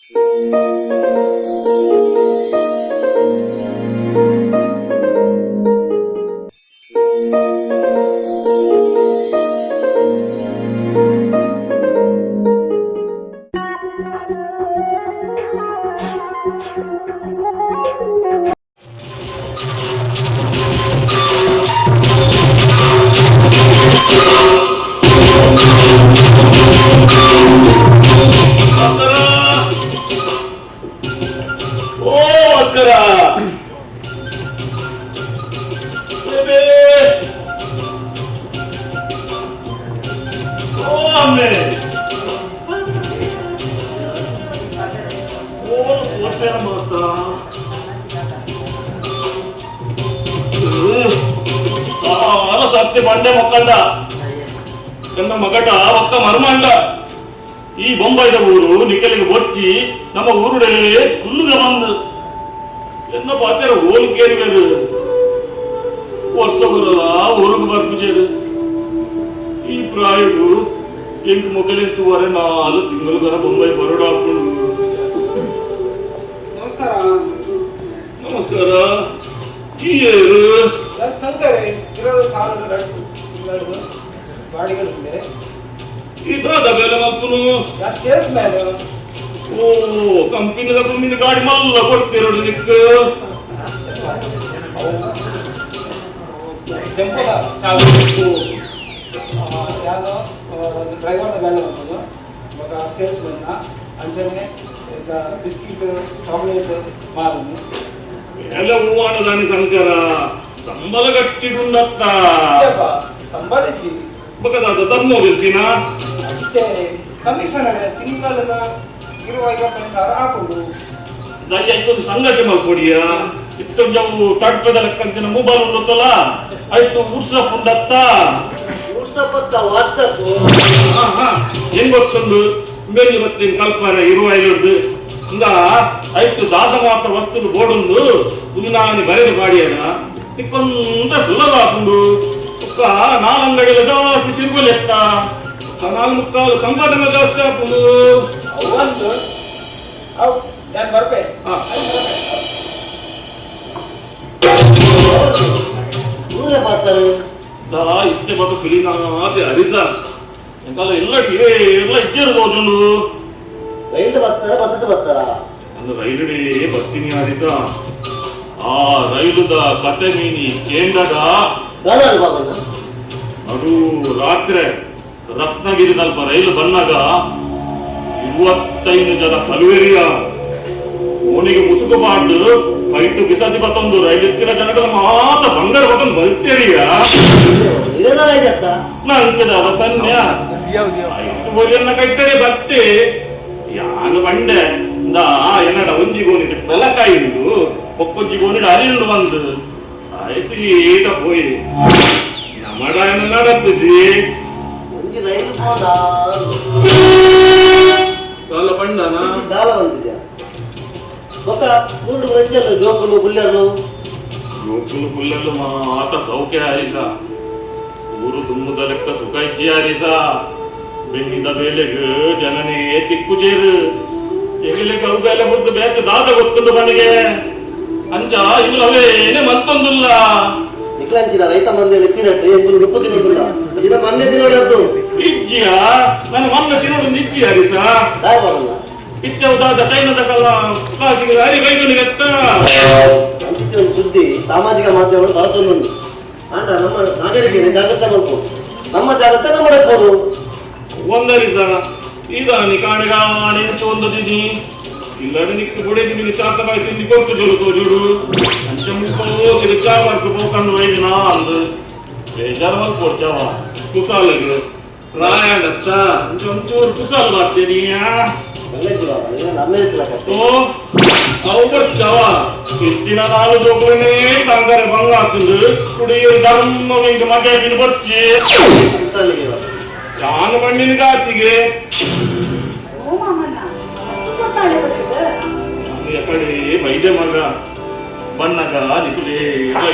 ಭಾಸ್ಕರ! ಓ ಭಾಸ್ಕರ! ಬೇಬೇ! ಓ ಅಮ್ಮೆ! ಓ ಹೊಟ್ಟೆನ ಮಾತಾ. చాలా సత్తి బండే మొక్కండ ನನ್ನ ಮಗಟ ಒಕ್ಕ ಮರ್ಮಾಂಡ. ಈ ಬೊಂಬೈದ ಊರು ನಿಖಲಿಗೆ ಬೊಚ್ಚಿ ನಮ್ಮ ಊರುಡೇ ಕುಲ್ಲುಗ ಬಂದು ಎನ್ನ ಪಾತೆರ ಓಲ್ ಕೇರಿವೇರು ವರ್ಷ ಬರಲ್ಲ ಊರುಗು ಬರ್ಪುಜೇರು. ಈ ಪ್ರಾಯುಡು ಎಂಕ್ ಮೊಗಲೆಂತು ವರೆ 4 ತಿಂಗಳು ಬರ ಬೊಂಬೈ ಬರೋಡಾಕೊಂಡು. ನಮಸ್ಕಾರ. ನಮಸ್ಕಾರ. ಈ ಏರು? ನಾನು ಶಂಕರೇ ಇರೋದು ಸಾಲದ ನಡ್ಕು ಇಲ್ಲಡು ಬಾಡಿಗೆಗಳು. ಈ ದಾದ ಬೇಲೆ ಮಲ್ಪುನು? ನಾನು ಸೇಲ್ಸ್ ಮ್ಯಾನ್. ಓ, ಕಂಪಿನಿದ ಕಂಪಿನಿ ಗಾಡಿ ಮಲ್ಲ ಕೊಡ್ತಿರೋಡು ನಿಕ್. ಟೆಂಪೋದ ಚಾಲಕ ಯಾನು, ಡ್ರೈವರ್ನ ಬೇಲೆ ಬಂದದ್ದು ఒక ಸೇಲ್ಸ್ ಮ್ಯಾನ್ನ. ಅಂಚನೆ ಬಿಸ್ಕಿಟ್ ಚಾಕ್ಲೇಟ್ ಮಾರುನು. ಬೇಲೆ ಹೂವಾನ ದಾನಿ ಶಂಕರ, ಸಂಬಳ ಗಟ್ಟಿಡುಂಡತ್ತ? ಇಲ್ಲಪ್ಪ, ಸಂಬಾಳಿಸಿ. ಬಕದಾದ ತಮ್ಮೋ ಬೆಲ್ತಿನ? ಅಷ್ಟೇ, ಕಮಿಷನ್ ತಿಂಗಳನ್ನ 20-25 ಸಾವಿರ ಹಾಕೊಂಡು. ದಯ ಐಕೊಂದು ಸಂಗತಿ ಮಲ್ಕೊಡಿಯ. ಇತ್ತೊಂಜವು ತಡ್ಪದ ಲೆಕ್ಕಂತಿನ ಮೊಬೈಲ್ ಉಂಡುತ್ತಲ್ಲ, ಆಯ್ತು, ವಾಟ್ಸಪ್ ಉಂಡತ್ತ? ವಾಟ್ಸಪ್ ಅತ್ತ, ವಾಟ್ಸಪ್. ಹಾ ಹಾ, ಹೆಂಗ್ ಗೊತ್ತುಂಡು? ಮೇಲ್ ಬತ್ತೀನಿ ಕಲ್ಪನೆ ಇರುವ ಇರುದು ಇಂದ ಆಯ್ತು. ದಾದ ಮಾತ್ರ ವಸ್ತುಲು ಬೋಡುಂದು ಉನ್ನಾನಿ ಬರೆದು ಬಾಡಿಯನ ಇಕ್ಕೊಂತ ಸುಲಭ ಆಪುಂಡು. ಒಕ್ಕ ನಾಲಂಗಡಿಲ ಜಾಸ್ತಿ ತಿರುಗಲೆತ್ತ, ನಾಲ್ ಮುಕ್ಕಾಲು ಸಂಪಾದನೆ ಜಾಸ್ತಿ ಆಪುಂಡು. ಅವಂದು ಅವು ನಾನು ಬರ್ಪೆ. ಹಾ. ಊರೇ ಬರ್ತಾರೆ. ದಾ ಇತ್ತೆ ಬತ್ತು ಪಿಲಿನಾತೆ ಅರಿಸ ಎಂಕಲ್ಲ ಎಲ್ಲಡಿ ಎಲ್ಲ ಇಜ್ಜರು ತೋಜುಂಡು. ರೈಲ್ ಬರ್ತಾರ, ಬಸ್ ಬರ್ತಾರ? ಅಂದು ರೈಲುಡೇ ಬರ್ತೀನಿ ಹರಿಸ. ಆ ರೈಲುದ ಕತೆ ಮೀನಿ ಕೇಂದ್ರದ. ದಾದಾರು ಬಾಬಣ್ಣ. ಅದು ರಾತ್ರಿ ರತ್ನಗಿರಿ ತಲ್ಪ ರೈಲು ಬಂದಾಗ 25 ಜನ ಕಲುವೆರಿಯ ಓಣಿಗೆ ಮುಸುಕು ಬಾಡ್ದು ಕೈಟು ಬಿಸತಿ ಬತ್ತೊಂದು ರೈಲು ಎತ್ತಿನ ಜನಗಳ ಮಾತ ಬಂಗಾರ ಬತ್ತೊಂದು ಬಲ್ತೇರಿಯ. ಇದೆಲ್ಲ ಆಯ್ತತ್ತ. ನಂಕದ ಅವಸನ್ಯ ಒರಿಯನ್ನ ಕೈತರೆ ಬತ್ತೆ ಯಾನು ಬಂಡೆ ಇಂದ ಎನ್ನಡ ಒಂಜಿ ಗೋನಿಡ್ ಪೆಲಕಾಯಿ ಉಂಡು, ಒಕ್ಕೊಂಜಿ ಗೋನಿಡ್ ಅರಿಯುಂಡು ಬಂದು ಆಯ್ ಸೀಟ ಪೋಯಿ ನಮಡ ನಡತ್ತುಜಿ. ಒಂಜಿ ರೈಲ್ ಪೋಂಡ. ದಾಲ ಪಂಡನ? ದಾಲ ಬಂದಿದ್ಯಾ ಬೊಕ್ಕ ಊರುಡು ರಂಜಲ್ಲು ಜೋಕುಲು ಬುಲ್ಲೆರ್ಲು? ಜೋಕುಲು ಪುಲ್ಲೆಲ್ಲು ಮಾತ ಸೌಖ್ಯ ಹರಿಸ. ಊರು ದುಮ್ಮದ ಲೆಕ್ಕ ಸುಖ ಇಜ್ಜಿ ಹರಿಸ. ಬೆನ್ನಿದ ಬೇಲೆಗ್ ಜನನೇ ತಿಕ್ಕುಜೇರು. ಎಗಿಲೆಗ್ ಅವು ಬೇಲೆ ಬುಡ್ದು ಬೇತೆ ದಾದ ಗೊತ್ತುಂಡು ಬಣಿಗೆ ಅಂಚ ಇನ್ನು ಅವೇನೆ ಮಲ್ತೊಂದುಲ್ಲ. ನಿಕ್ಲಂಚಿನ ರೈತ ಮಂದಿ ಎತ್ತಿರಟ್ಟು ಎಂಕುಲು ನುಪ್ಪು ತಿನ್ನುದಿಲ್ಲ ದಿನ ಮೊನ್ನೆ ದಿನ ಇಜ್ಜಿಯ, ನಾನು ಮೊನ್ನೆ ತಿನ್ನೋದು ಇಜ್ಜಿ ಹರಿಸ. ದಾಯ ಬಾಬಣ್ಣ. ಇತ್ತೆವು ದಾದ ಚೈನದ ಕಲ್ಲ ಕ್ಲಾಸಿಗೆ ಹರಿ ಬೈಗುನಿಗೆತ್ತ. ಅಂಚಿನ ಒಂದು ಸುದ್ದಿ ಸಾಮಾಜಿಕ ಮಾಧ್ಯಮ ಬರತೊಂದುಂಡು. ಆಂಡ ನಮ್ಮ ನಾಗರಿಕರು ಜಾಗ್ರತೆ ಮಲ್ಪು, ನಮ್ಮ ಜಾಗ್ರತೆ ನಮ್ಮ ಕೊಡು. ಒಂದರಿಸ ಇದಾನಿ ಕಾಣಿಗಾಣಿ ಒಂದು ದಿನಿ ಇಲ್ಲಡೆ ನಿಕ್ಕು ಬೊಡೆದಿ ನೀನು ಚಾತ ಬಾಯಿ ತಿಂದಿ ಕೊಟ್ಟು ಜೋಡು ತೋಜುಡು. ಅಂಚ ಮುಕ್ಕೋ ಸಿರಿ ಚಾ ಮಾಡ್ಕು ಪೋಕಂದು ವೈದಿನ ಅಂದು ಬೇಜಾರು ಮಲ್ಪು ಕೊಡ್ಚಾವ. ಕುಸಾಲಗ್ ಪ್ರಾಯಾಂಡತ್ತ ಅಂಚ ಒಂಚೂರು ಕುಸಾಲ್ ಬಾರ್ತೀನಿಯಾ. ಒಳ್ಳೆದು ಬಾಬಣ್ಣ, ನಮ್ಮ ಇರ್ತಿಲ್ಲ. ಓ, ಅವು ಬರ್ಚಾವ. ಇತ್ತಿನ ನಾಲು ಜೋಕುಲನೇ ತಂಗರೆ ಬಂಗ ಹಾಕಿಂದು ಕುಡಿಯರು ಧರ್ಮ ಇಂಕ ಮಗೆ ಬರ್ಚಿ. ಕುಸಾಲಿಗೆ ಬಾಬಣ್ಣ. ಯಾನು ಮಣ್ಣಿನ ಗಾತಿಗೆ. ಓ ಮಾಮಣ್ಣ, ಅಷ್ಟು ಗೊತ್ತಾಳೆ ಬರ್ತದೆ. ಎಕಡೆ ಬೈದೆ ಮಗ. ಬಣ್ಣಗ ನಿಕುಲೇ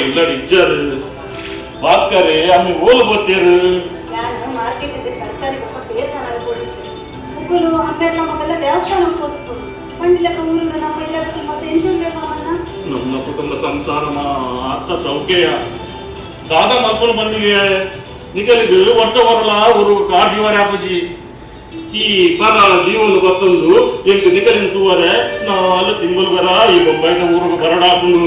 ಇಲ್ಲ ಇಜ್ಜರು. ಭಾಸ್ಕರೇ, ಅಮ್ಮಿ ಓಲು ಗೊತ್ತೇರು? ನಾನು ಮಾರ್ಕೆಟ್ ತರಕಾರಿ ಒಪ್ಪ ಪೇರ್ ತರಲು ಕೊಡಿದ್ದೆ. ಮುಗ್ಗುಲು ಅಮ್ಮೆಲ್ಲ ಮಗಲ್ಲ ದೇವಸ್ಥಾನ ಹೋಗ್ಬೋದು. ಪಂಡ ಸಂಸಾರ ಮಾತ ಸೌಖ್ಯ ದಾದಾ ಮಲ್ಪನು ಬಂದಿಗೆ ನಿಕಲಿಗೆ ವರ್ಷ ಬರಲ್ಲ ಊರು ಕಾರ್ ಅಪ್ಪಾಜಿ ಈ ಪರ ಜೀವನ ಗೊತ್ತೊಂದು ಎಂಕ್ ನಿಕಲಿನ ತೂವರೆ 4 ತಿಂಗಳು ಬರ ಈ ಬೊಂಬೈದ ಊರಿಗೆ ಬರಡಾಪುಂಡು.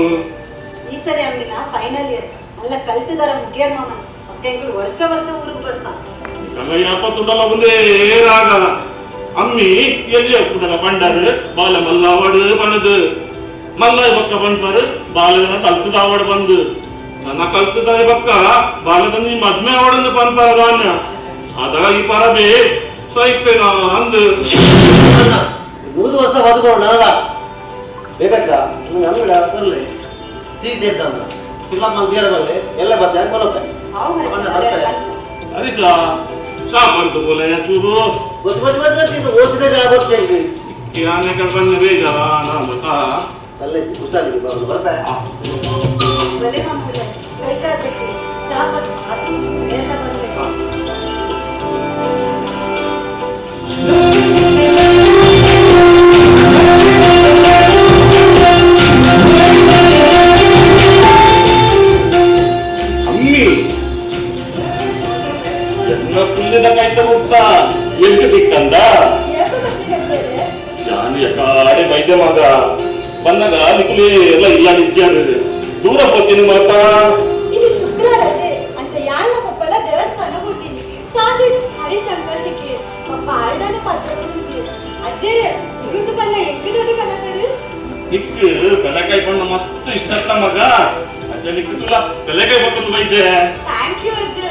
ಈ ಸರಿ ಅಮ್ಮಿನ ಫೈನಲ್ ಇಯರ್ ಅಲ್ಲ ಕಲ್ತಿದಾರ ಮುಗಿಯರ್ ಮಾಮ ಮತ್ತೆ ವರ್ಷ ವರ್ಷ ಊರಿಗೆ ಬರ್ತಾ ಯಾಪತ್ತುಂಡಲ್ಲ ಒಂದೇ ರಾಗ ಅಮ್ಮಿ ಎಲ್ಲಿ ಕುಡಲ ಬಂಡರು ಬಾಲ ಮಲ್ಲಾವಡು ಬಣದು ಮಲ್ಲಾಯ್ ಬಕ್ಕ ಬಂದ್ಬಾರು ಬಾಲನ ಕಲ್ತದಾವಡು ಬಂದು ನನ್ನ ಕಲ್ತದಾಯ ಬಕ್ಕ ಬಾಲದ ನೀ ಮದ್ಮೆ ಅವಡಂದು ಪನ್ಪಾರ ಧಾನ್ಯ ಅದಾಗ ಈ ಪರಬೆ ಸೈಪೇನ ಅಂದು 100 ವರ್ಷ ಬದುಕೋಣ ನನದ ಬೇಕಕ್ಕ ನಮ್ಮಿಡ ಬರಲಿ ಸೀಟ್ ಎಕ್ಸಾಮ್ ಚಿಲ್ಲಮ್ಮ ತೀರ ಬರಲಿ ಎಲ್ಲ ಬರ್ತೆ ಬರುತ್ತೆ. ಅರಿಸ ಚಾ ಬಂತು ಬೋಲೆ ಚೂರು ಗೊತ್ತು ಗೊತ್ತು ಗೊತ್ತು ಇದು ಓದಿದೆ ಗೊತ್ತೇ ಯಾನೆ ಕಡೆ ಬಂದು ಬೇಗ ನಾನು ಅಲ್ಲೇ ಹುಷಾರಿಗೆ ಬರೋದು ಬರ್ತಾ ಬಲೆ ಮಾಮೂಲೆ ಕೈಕಾಬೇಕು ಚಾ ಬೇಗ ಬರ್ಬೇಕು. ಅಮ್ಮಿ ಎಲ್ಲ ಪುಲ್ಲಿನ ಕೈತ ಹೋಗ್ತಾ ಎಲ್ಲಿ ಬಿಕ್ಕಂದ ನಾನು ಯಕಾಡೆ ವೈದ್ಯ ಮಗ ಬಂದಾಗ ನಿಕುಲಿ ಎಲ್ಲ ಇಲ್ಲ ನಿಜ್ಜಾರು ದೂರ ಹೋಗ್ತೀನಿ ಮಾತಾ. ಇದು ಶುಕ್ರವಾರತೆ ಅಂಚ ಯಾರ ಪಪ್ಪಲ ದೇವಸ್ಥಾನ ಹೋಗ್ತೀನಿ ಸಾಧಿಡು ಹರಿಶಂಕರ್ ದಿಕ್ಕಿ ಪಪ್ಪ ಆರ್ಡನ ಪಾತ್ರ ಅಜ್ಜೆ ಉರುಂಡು ಬಣ್ಣ ಎಕ್ಕಿದಲ್ಲಿ ಕನಕರು ನಿಕ್ ಬೆಲೆಕಾಯಿ ಬಣ್ಣ ಮಸ್ತ್ ಇಷ್ಟ ಮಗ ಅಜ್ಜ ನಿಕ್ಕುಲ್ಲ ಬೆಲೆಕಾಯಿ ಬರ್ತದೆ ವೈದ್ಯ. Thank you ಅಜ್ಜೆ.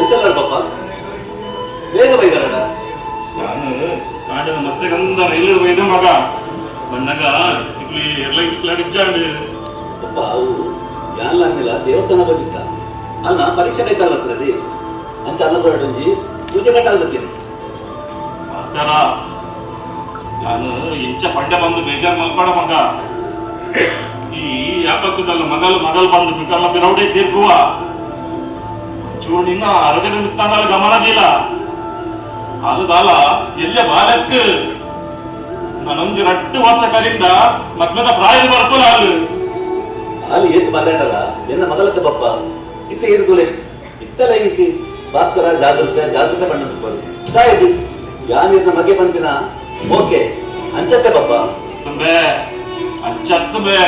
ಎಂತಲ್ಲ ಪಾಪ ಬೇಗ ಬೈದಾರಲ್ಲ. ನಾನು ಕಾಡಿನ ಮಸ್ತೆಗಂದ ರೈಲು ಬೈದ ಮಗ ಬಂದಾಗ ಇಕ್ಲಿ ಎಲ್ಲ ಇಕ್ಲಾಡಿಚ್ಚಾಂಡು. ಪಪ್ಪ ಅವು ಯಾನ್ಲ ಅಂದಿಲ್ಲ ದೇವಸ್ಥಾನ ಬಂದಿತ್ತ ಅಲ್ಲ ಪರೀಕ್ಷೆ ಕೈತಾರ ಬರ್ತದೆ ಅಂಚ ಅಲ್ಲ ಬರಡಂಜಿ ಪೂಜೆ ಕಟ್ಟಾಗ ಬರ್ತೀನಿ. ಭಾಸ್ಕರ ನಾನು ಇಂಚ ಪಂಡೆ ಬಂದು ಬೇಜಾರು ಮಲ್ಕೊಡ ಮಗ ಈ ಯಾಕತ್ತದಲ್ಲ ಮಗಲ್ ಮಗಲ್ ಬಂದು ಬಿಕಲ್ಲ ಬಿರೌಡೆ ತೀರ್ಗುವ ಚೂರು ನಿನ್ನ ಆರೋಗ್ಯದ ಮಿತ್ತಾಂಡಲ ಗಮನದಿಲ್ಲ ಅದು ದಾಲ ಎಲ್ಲ ಬಾಲಕ್ ನಾನೊಂದು 2 ವರ್ಷ ಕಲಿಂದ ಮದ್ಮದ ಪ್ರಾಯ ಬರ್ಕೊಲ್ಲ ಅದು ಅಲ್ಲಿ ಏತು ಮಲ್ಲಾಡಲ್ಲ ಎನ್ನ ಮಗಲತ್ತ ಪಪ್ಪ ಇತ್ತ ಏರು ತುಲೆ ಇತ್ತಲ್ಲ ಇಂಕಿ ಭಾಸ್ಕರ ಜಾಗೃತ ಜಾಗೃತ ಬಣ್ಣ ತಾಯಿದು ಯಾನಿರ್ನ ಮಗೆ ಬಂದಿನ ಓಕೆ ಅಂಚತ್ತೆ ಪಪ್ಪ ತುಂಬೆ ಅಂಚತ್ತುಂಬೆ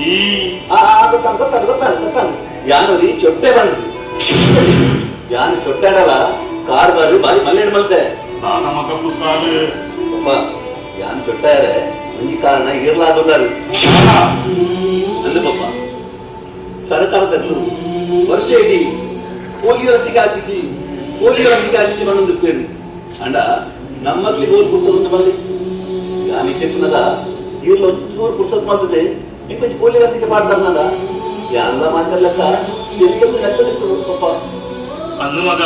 ಈ ಗೊತ್ತಾನ ಗೊತ್ತಾನ ಗೊತ್ತಾನ ಗೊತ್ತಾನ ಯಾನು ರೀ ಚೊಟ್ಟೆ ಬಂದು ಯಾನು ಚೊಟ್ಟಾಡಲ್ಲ ಕಾರ್ ಬಾರಿ ಬಾರಿ ಮಲ್ಲೇಡು ಮಲ್ತೆ ನಾನ ಮಗ ಕುಸಾಲು ಪಪ್ಪ ಯಾನು ಚೊಟ್ಟಾರೆ ಒಂಜಿ ಕಾರಣ ಇರ್ಲಾದುಲ್ಲಾರು ಅಂದು ಪಪ್ಪ ಸರ್ಕಾರದಲ್ಲೂ ವರ್ಷ ಇಡೀ ಪೋಲಿಯೋ ಲಸಿಕೆ ಹಾಕಿಸಿ ಪೋಲಿಯೋ ಲಸಿಕೆ ಹಾಕಿಸಿ ಮಣ್ಣೊಂದು ಪೇರು ಅಂಡ ನಮ್ಮಲ್ಲಿ ಗೋಲ್ ಕುರ್ಸೋದು ಬಲ್ಲಿ ಯಾನ್ ಇದ್ದಕ್ಕನದ ಇರ್ಲ ಒಂಚೂರು ಪುರ್ಸೊತ್ತು ಮಾಡ್ತದೆ ಇಂಕೊಂಚ ಪೋಲಿಯೋ ಲಸಿಕೆ ಮಾಡ್ತಾರನದ ಯಾನ್ಲ ಮಾತಾಡ್ಲಕ್ಕ ಎಲ್ಲಿಗೂ ನೆತ್ತದಿತ್ತು ಪಪ್ಪ. ಅಂದು ಮಗ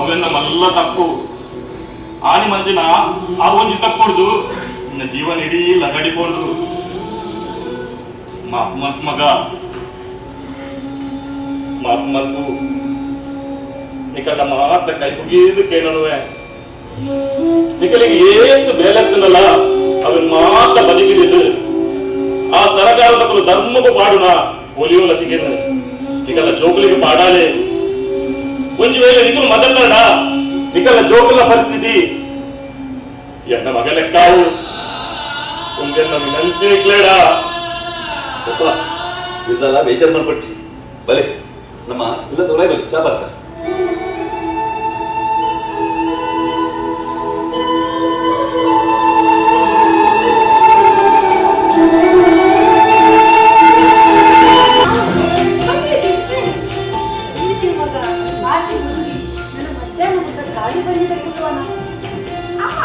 ಅವೆಲ್ಲ ಮಲ್ಲ ತಪ್ಪು ಆನಿ ಮಂದಿನ ಆ ಒಂಜಿ ತಪ್ಪುಡ್ದು ನಿನ್ನ ಜೀವನ ಇಡೀ ಲಗಡಿಕೊಂಡು ಮಾಪ್ ಮತ್ ಮಗ ಮಾತ್ ಮಲ್ಪು ನಿಕಟ ಮಾತ ಕೈ ಮುಗಿದು ಕೇಳನುವೆ ನಿಕಲಿಗೆ ಏತು ಬೇಲೆತ್ತನಲ್ಲ ಅವನ್ ಮಾತ ಬದುಕಿದ್ದು ಆ ಸರಕಾರದ ಧರ್ಮಕ್ಕೂ ಪಾಡುನ ಪೋಲಿಯೋ ಲಸಿಕೆಯನ್ನು ನಿಕಲ್ಲ ಜೋಕುಲಿಗೆ ಪಾಡಾಲೆ ಒಂಜಿ ವೇಳೆ ನಿಕಲು ಮದಲ್ಲಡ ನಿಕಲ್ಲ ಜೋಕುಲ ಪರಿಸ್ಥಿತಿ ಎನ್ನ ಮಗ ಲೆಕ್ಕಾವು ಒಂದೆನ್ನ ವಿನಂತಿ ನಿಕ್ಲೇಡ. ಪಪ್ಪ ಇದೆಲ್ಲ ಬೇಜಾರು ಮಾಡ್ಪಡ್ಚಿ ಬಲೆ ನಮ್ಮ ಇಲ್ಲ ತೊಳೆ ಬಲೆ ಚಾ ಬರ್ತ. ಮಗ ಭಾಷೆ ಹುಡುಗಿ ನನ್ನ ಮಧ್ಯಾಹ್ನ ಊಟ ಖಾಲಿ ಬಂದಿದೆ ಕುಟುವನ. ಅಮ್ಮ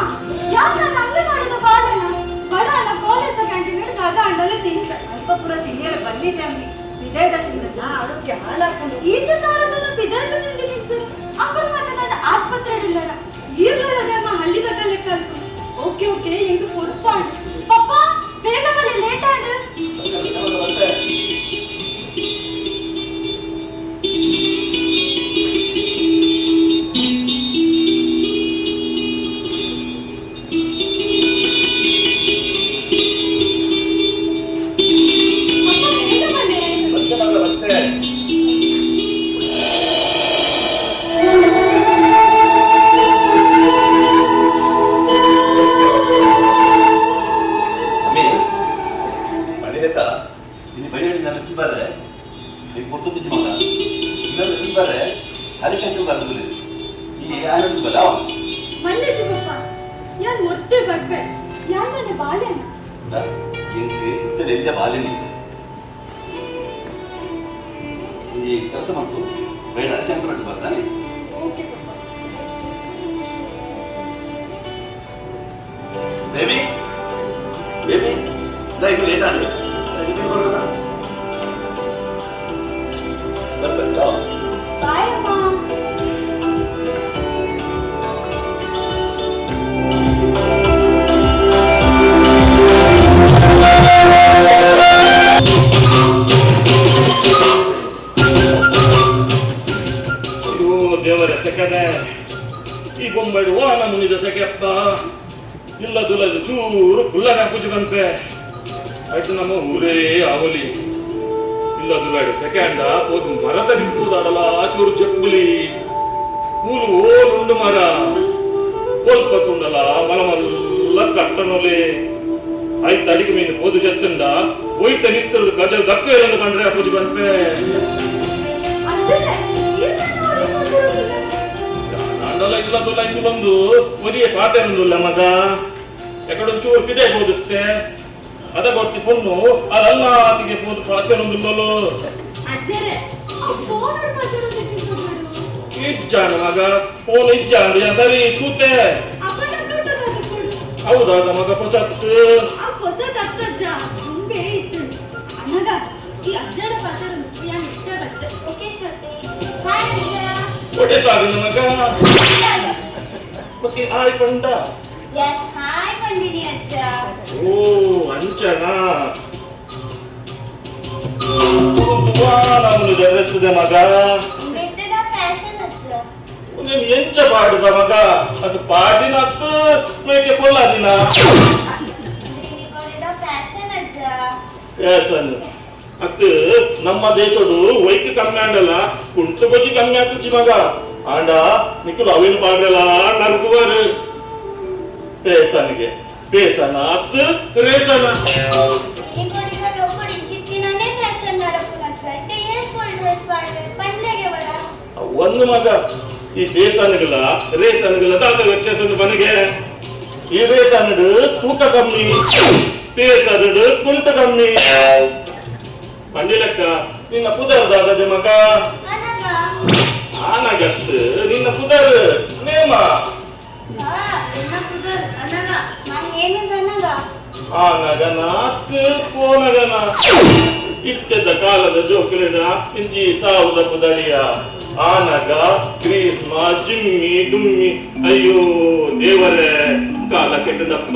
ಯಾಕೆ ನಾನು ಅಂಗಡಿ ಮಾಡೋದು ಬಾಡನ ಬಡನ ಕಾಲೇಜ್ ಕ್ಯಾಂಟೀನ್ ಹಿಡಿದು ಅಂಡಲ್ಲಿ ತಿಂತ ಅಲ್ಪ ಪೂರ ತಿನ್ನಿಯಲ್ಲ ಬಂದಿದ್ದೆ ಅಮ್ಮಿ ವಿದಯದ ತಿಂದನ್ನ ಆರೋಗ್ಯ ಹಾಳಾಕೊಂಡು ಈತ ಸಾವಿರ ಜನ ಬಿದರ್ದು ತಿಂಡಿ ತಿಂತಾರೆ ಅಕ್ಕನ ಮತ್ತೆ ನಾನು ಆಸ್ಪತ್ರೆ ಇಲ್ಲಲ್ಲ ಇರ್ಲಲ್ಲ ಅಮ್ಮ ಹಳ್ಳಿದಾಗ ಲೆಕ್ಕ ಓಕೆ ಓಕೆ ಎಂಟು ಕೊಡ್ತಾಳು ಪಪ್ಪ ಬೇಗ ಬಲೆ ಲೇಟ್ ಆಡು. ಹರಿಶಂಕರ್ ಬರ್ದಿಲ್ಲ ಈ ಆನಂದ್ ಬಲ ಮಲ್ಲೇಜಿ ಪಪ್ಪ ಯಾನ್ ಮೊತ್ತೆ ಬರ್ಪೆ ಯಾನ್ ನನ್ನ ಬಾಲ್ಯನ ಎಂಕ್ ಇತ್ತಲೆಲ್ಲ ಬಾಲ್ಯನೇ ಈ ಕೆಲಸ ಮಾಡ್ತು ಬೇಡ ಹರಿಶಂಕರ್ ಬರ್ತಾನೆ. Okay papa. ಬೇಬಿ ಬೇಬಿ ಇದು ಲೇಟ್ ಆಗಿದೆ ಬರ್ಬೇಕಾ? ಬಾಯ್ ಅಮ್ಮ. ಅಯ್ಯೋ ದೇವರ ಸೆಕೆನೆ ಈ ಬೊಂಬೈಡು ವಾನ ಮುನಿದ ಸೆಕೆಪ್ಪ ಇಲ್ಲ ದುಲದ ಚೂರು ಕುಲ್ಲನ ಪೂಜೆ ಬಂತೆ ಆಯ್ತು ನಮ್ಮ ಊರೇ ಅವಲಿ ಇಲ್ಲ ದುಲಾಡಿ ಸೆಕೆಂಡ ಪೋದು ಮರದ ನಿಂಪುದಾಡಲ ಚೂರು ಜಪ್ಪುಲಿ ಮೂಲು ಓಲುಂಡು ಮರ ಕೋಲ್ಪತ್ತುಂಡಲ ಮಲಮಲ್ಲ ಕಟ್ಟನೊಲೆ ಆಯ್ತು ಅಡಿಗೆ ಮೀನು ಪೋದು ಜತ್ತುಂಡ ಹೋಯ್ತ ನಿತ್ತರದ ಗಜ ದಪ್ಪೇರನ್ನು ಕಂಡ್ರೆ ಪೂಜೆ ಬಂತೆ. ನಾಂಡಲ ಇಲ್ಲ ದುಲ್ಲ ಇಂದು ಬಂದು ಒರಿಯೇ ಪಾತೆರಂದುಲ್ಲ ಮಗ ಎಕಡೊಂಚೂರು ಪಿದೆ ಹೋದುತ್ತೆ ಅದ ಗೊತ್ತಿ ಪೊಣ್ಣು ಅದಲ್ಲ ಆತಿಗೆ ಪೋದು ಪಾತೆರಂದುಲ್ಲೋ ಇಜ್ಜಾನ ಮಗ ಫೋನ್ ಇಜ್ಜಾಂಡ ಸರಿ ತೂತೆ ಹೌದಾದ ಮಗ ಪೊಸತ್ತು ಹೊಟ್ಟೆತಾಗಿನ ಮಗ ಮತ್ತೆ ಆಯ್ ಪಂಡ ಓ ಅಂಚನಾ ರೆಸ್ಸುದೆ ಮಗ ನೀನು ಎಂಚ ಪಾಡುದ ಮಗ ಅದು ಪಾಡಿನ ಮೇಕೆ ಕೊಲ್ಲದಿನ ಫ್ಯಾಷನ್ ಅತ್ತು ನಮ್ಮ ದೇಶಡು ವೈಕ್ ಕಮ್ಮಿ ಆಂಡಲ್ಲ ಕುಂಟು ಬಜ್ಜಿ ಕಮ್ಮಿ ಆಗ್ತುಜಿ ಮಗ ಆಂಡ ನಿಕ್ಕುಲು ಅವಿನ ಪಾಡಲ್ಲ ನರ್ಕುವರು ಪೇಸನ್ಗೆ ಪೇಸನ ಅತ್ತು ರೇಸನ ಒಂದು ಮಗ ಈ ಬೇಸನ್ಗಳ ರೇಸನ್ಗಳ ದಾದ ವ್ಯತ್ಯಾಸ ಮನೆಗೆ ಈ ರೇಸನ್ಡು ತೂಕ ಕಮ್ಮಿ ಪೇಸನ್ಡು ಕುಂಟ ಕಮ್ಮಿ ಪಂಡಿಲಕ್ಕ ನಿನ್ನ ಪುದರ್ ದಾದದೆ ಮಗ ಆನಗತ್ತು ನಿನ್ನ ಪುದರ್ ನೇಮ ಆನಗನಾತ್ ಕೋನಗನ ಇತ್ತೆದ ಕಾಲದ ಜೋಕುಲಿನ ಇಂಜಿ ಸಾವುದ ಪುದರಿಯ ಆನಗ ಗ್ರೀಸ್ಮ ಜಿಮ್ಮಿ ಡುಮ್ಮಿ ಅಯ್ಯೋ ದೇವರೇ ಕಾಲ ಕೆಟ್ಟದಪ್ಪ.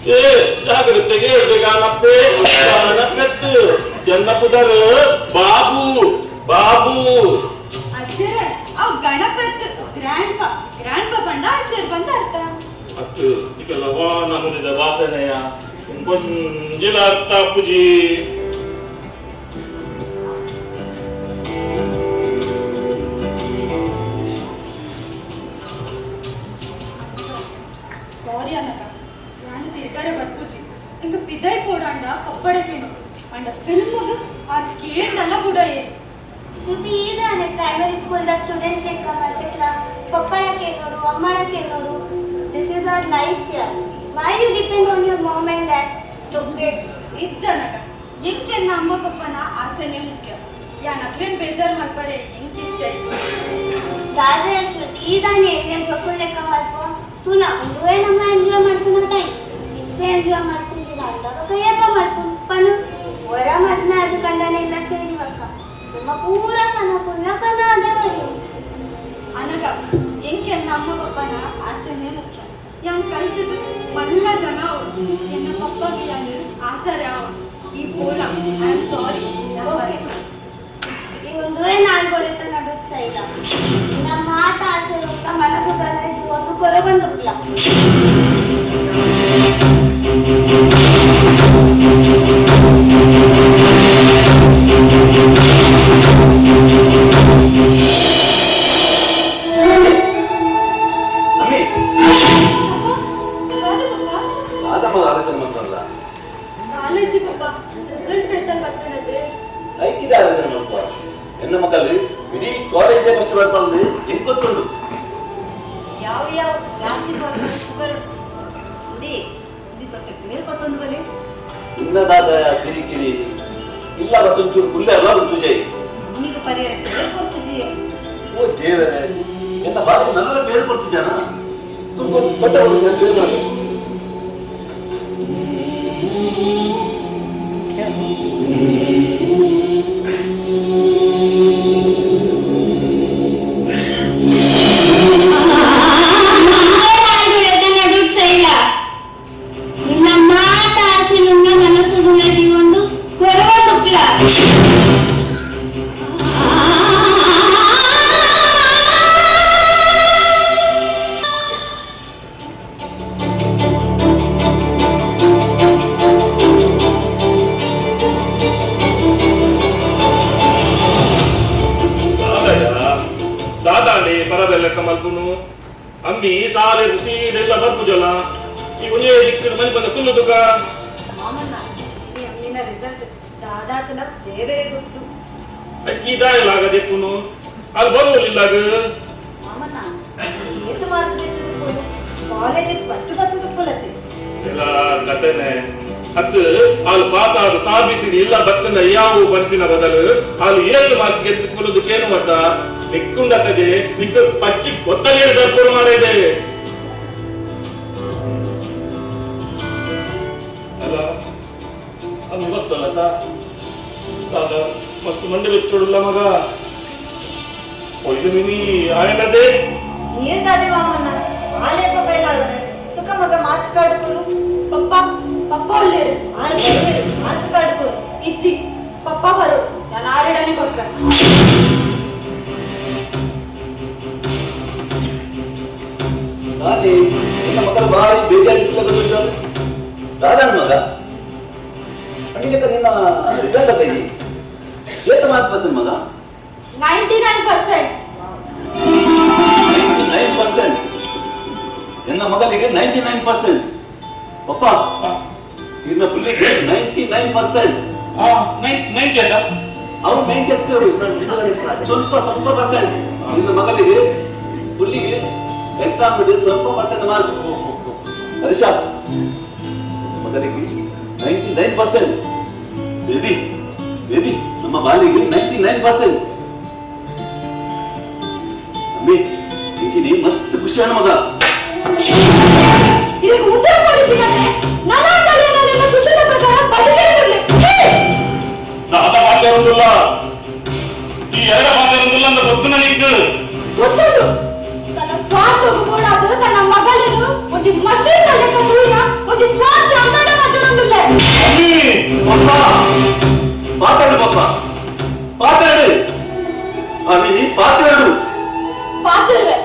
ಏ ಜಾಗ್ರತೆಗೆ ಹೇಳ್ಬೇಕಾನಪ್ಪೆ ಪೆತ್ತು ಎನ್ನ ಪುದರ್ ಬಾಬು ಬಾಬು ಅಜ್ಜರೇ ಅವ್ ಗಣಪತ್ ಗ್ರ್ಯಾಂಡ್ ಪಾ ಗ್ರ್ಯಾಂಡ್ ಪಾ ಬಂಡ ಅಜ್ಜರ್ ಬಂದ ಅರ್ಥ ಅತ್ತು ಈಗೆಲ್ಲ ವಾನ ಮುನಿದ ವಾಸನೆಯ ಕೊಂಜಿಲ ಅರ್ಥ ಪೂಜಿ. ಸಾರಿ ಅನಗ ನಾನು ತಿರ್ಗಾರೆ ಬರ್ಪೂಜಿ ಇಂಕ ಪಿದೈ ಪೋಡಾಂಡ ಪಪ್ಪಡಕೇನು ಅಂಡ ಫಿಲ್ಮ್ಗ್ ಆ ಕೇಂಡಲ್ಲ ಕೂಡ ಏನು ಶ್ರುತಿ ಈದಾನೆ ಪ್ರೈಮರಿ ಸ್ಕೂಲ್ದ ಸ್ಟೂಡೆಂಟ್ಸ್ ಲೆಕ್ಕ ಮಾಡ್ಬೇಕಲ್ಲ ಪಪ್ಪನ ಕೇಳೋರು ಅಮ್ಮನ ಕೇಳೋರು. This is our life here. Why you depend on your mom and dad? Stupid. ಇಜ್ಜನಗ ಎಂಕೆನ್ನ ಅಮ್ಮ ಪಪ್ಪನ ಆಸೆನೇ ಮುಖ್ಯ ಯಾನ್ ಅಕ್ಲೇನ್ ಬೇಜಾರ್ ಮಲ್ಪರೆ ಎಂಕ್ ಇಷ್ಟ ಇಜ್ಜಿ. ದಾದೆ ಶ್ರುತಿ ಈದಾನೆ ಎಲ್ಲಿ ಸೊಕ್ಕುಲ್ ಲೆಕ್ಕ ಮಲ್ಪ ತುಲ ಒಂದುವೇ ನಮ್ಮ ಎಂಜಾಯ್ ಮಾಡ್కున్న ಟೈಮ್ ಇತ್ತೆ ಎಂಜಾಯ್ ಮಾಡ್కుంದಿಲ್ಲ ಅಂದಾಗ ಕೈಯಪ್ಪ ಮಾಡ್ಕೊಂಡು ಪನು ಹೊರ ಮದ್ನ ಅದು ಕಂಡನೆಲ್ಲ ಸೇರಿ ಬಕ್ಕ ನಮ್ಮ ಪೂರ ಕನ ಪುಲ್ಲ ಕನ ಅದೇ ಬರಿ. ಅನಗ ಎಂಕೆನ್ನ ಅಮ್ಮ ಪಪ್ಪನ ಆಸೆನೇ ಮುಖ್ಯ ಯಾನ್ ಕಲ್ತದ್ದು ಮಲ್ಲ ಜನ ಅವರು ಎನ್ನ ಪಪ್ಪಗೆ ಯಾನ್ ಆಸರೆ ಅವರು ಈ ಬೋಲ I am sorry. ಈ ಒಂದುವೇ ನಾಲ್ಕೊಡಿತ ನಡುತ್ಸ ಇಲ್ಲ ನಮ್ಮ ಮಾತ ಆಸೆ ಹೋಗ್ತಾ ಮನಸ್ಸು ಬದಲಾಯಿಸಿ ಒಂದು ಕೊರಗೊಂದುಲ್ಲ. ಅಮ್ಮಿ ಪಪ್ಪ ಆಲೋಚನೆ ಮಾಡ್ತಾರಲ್ಲ ಕಾಲೇಜಿ ಪಪ್ಪ ರಿಸಲ್ಟ್ ಬೇತಲ್ ಬರ್ತದೆ ಐಕ್ಯದ ಆಲೋಚನೆ ಮಾಡ್ಕೊ. ಯಾವ ಯಾವ ಜಾಸ್ತಿ ಪುಗರುಡ್ಚಿ ಇಂದಿ ಇಂದಿ ತೊಟ್ಟೆ ಬೇರೆ ಪತ್ತೊಂದು ಬಲೆ. ಇನ್ನದಾದ ಕಿರಿಕಿರಿ ಇಲ್ಲ, ಮತ್ತೊಂಚೂರು ಪುಲ್ಲೆ ಅಲ್ಲ ಜೈ. ಅಮ್ಮಿಗೆ ಪರಿಹಾರ ಬೇರೆ ಕೊಡ್ತಿಜಿ. ಓ ದೇವರೇ, ಎಲ್ಲ ಬಾರಿ ನನ್ನ ಬೇರೆ ಕೊಡ್ತಿದ್ದಾನ ತುಂಬ ಬಟ್ಟೆ ಬೇರೆ ಮಾಡಿ. ನಿನ್ನ ಮಾತ ಆಸೆ ನನ್ನ ಮನಸ್ಸು ಗುಣದಿಕೊಂಡು ಕೊರವ ತುಕ್ಲ. ದಾದಯ್ಯ ದಾದಾಂಡಿ ಪರಬೆಲ್ಲಕ್ಕ ಮಲ್ಪುನು ಅಮ್ಮಿ ಸಾಲೆ ಸೀದೆಲ್ಲ ಬರ್ಪುಜಲ್ಲ ಈ ಒಂದೇ ದಿಕ್ಕಿನ ಮನೆ ಬಂದ ಕುಲ್ಲು ತುಕ. ಮಾಮಣ್ಣ, ಈ ಅಮ್ಮಿನ ರಿಸಲ್ಟ್ ದಾದಾತನ ದೇವರೇ ಗೊತ್ತು. ಅಕ್ಕಿ ದಾಯಲಾಗದೆಪ್ಪುನು ಅಲ್ಲಿ ಬರುವುದಿಲ್ಲಾಗ. ಮಾಮಣ್ಣ, ಏತು ಮಾರ್ಕ್ ಕಾಲೇಜಿಗೆ ಫಸ್ಟ್ ಬರ್ತದ ಪುಲತೆ. ಎಲ್ಲ ಕಥೆನೆ ಅದು ಅಲ್ಲಿ ಪಾಸ ಆದ ಸಾಬಿಸಿದ ಇಲ್ಲ ಬತ್ತನ ಯಾವ ಬನ್ಪಿನ ಬದಲು ಅಲ್ಲಿ ಏಳು ಮಾರ್ಕ್ ಗೆದ್ದು ಕುಲ್ಲುದಕ್ಕೇನು ಮತ್ತ ನಿಕ್ಕುಂಡತ್ತದೆ ನಿಕ್ಕ ಪಚ್ಚಿ ಕೊತ್ತಲೇ ದರ್ಪಣ ಮಾಡಿದೆ ಅಲ್ಲ. ಅದು ಗೊತ್ತಲ್ಲ ದಾದ ಮಸ್ತ್ ಮಂಡಿ ಬೆಚ್ಚೋಡುಲ್ಲ ಮಗ ಒಯ್ದು ಮಿನಿ ಆಯನದೇ. ನೀರ್ದಾದೆ ಮಾಮಣ್ಣ, ಆಲೇಪ ಬೈಲಾಡನೆ ತುಕ ಮಗ ಮಾತು ಕಾಡುಕೋರು. Papa papa ಒಳ್ಳೇರು. ಮಾತು ಕಾಡುಕೋರು. ಇಜ್ಜಿ ಪಪ್ಪ ಬರು, ನಾನು ಆರೆಡನೆ ಕೊಡ್ಪೆ. ದಾದಿ ನಿನ್ನ ಮಕ್ಕಳು ಭಾರಿ ಬೇಜಾರಿಲ್ಲ ಗೊತ್ತಿದ್ದಾರೆ ದಾದಾನ ಮಗ ಅಡಿಗೆ ನಿನ್ನ ರಿಸಲ್ಟ್ ಅದ ಏತ ಮಾತು ಬಂದ ಮಗ. 99%. 99%. ಎನ್ನ ಮಗನಿಗೆ 99%. ಪಪ್ಪ, ಇನ್ನ ಪುಲ್ಲಿಗೆ 99%. 90 ಅಲ್ಲ. ಅವ್ರು 90 ಎತ್ತರು ಸ್ವಲ್ಪ ಸ್ವಲ್ಪ ಪರ್ಸೆಂಟ್. ನಿನ್ನ ಮಗನಿಗೆ ಪುಲ್ಲಿಗೆ ಎಕ್ಸಾಮ್ ಸ್ವಲ್ಪ ಪರ್ಸೆಂಟ್ ಮಾರ್ಕ್. ಹರೀಶ ಮಗನಿಗೆ 99%. ಬೇಬಿ ಬೇಬಿ, ನಮ್ಮ ಬಾಲಿಗೆ 99%. ಅಮ್ಮಿ ಇಂಕಿನಿ ಮಸ್ತ್ ಖುಷಿ ಅಣ್ಣ ಮಗ. ಈಗ ಉತ್ತರ ಕೊಡಿದ್ದೀನಂದ್ರೆ ನನ್ನ ತಲೆಯನ್ನೆಲ್ಲ ಖುಷಿದ ಪ್ರಕಾರ ಬದುಕಿರಲಿ. ದಾದ ಮಾತಾಡೋದಿಲ್ಲ, ಈ ಎರಡ ಮಾತಾಡೋದಿಲ್ಲ ಅಂತ ಗೊತ್ತು ನನಗೆ. ಗೊತ್ತುಂಟು, ತನ್ನ ಸ್ವಾರ್ಥಕ್ಕೂ ಕೂಡ ಆದರೂ ತನ್ನ ಮಗಳನ್ನು ಒಂಜಿ ಮಷೀನ್ ಲೆಕ್ಕ ತೂಯಿನ ಒಂಜಿ ಸ್ವಾರ್ಥ ಅಂಗಡ ಮಾತಾಡೋದಿಲ್ಲ. ಅಮ್ಮಿ ಪಪ್ಪ ಮಾತಾಡು, ಪಪ್ಪ ಮಾತಾಡು, ಅಮ್ಮಿ ಮಾತಾಡು. ಪಾತಿರುವೆ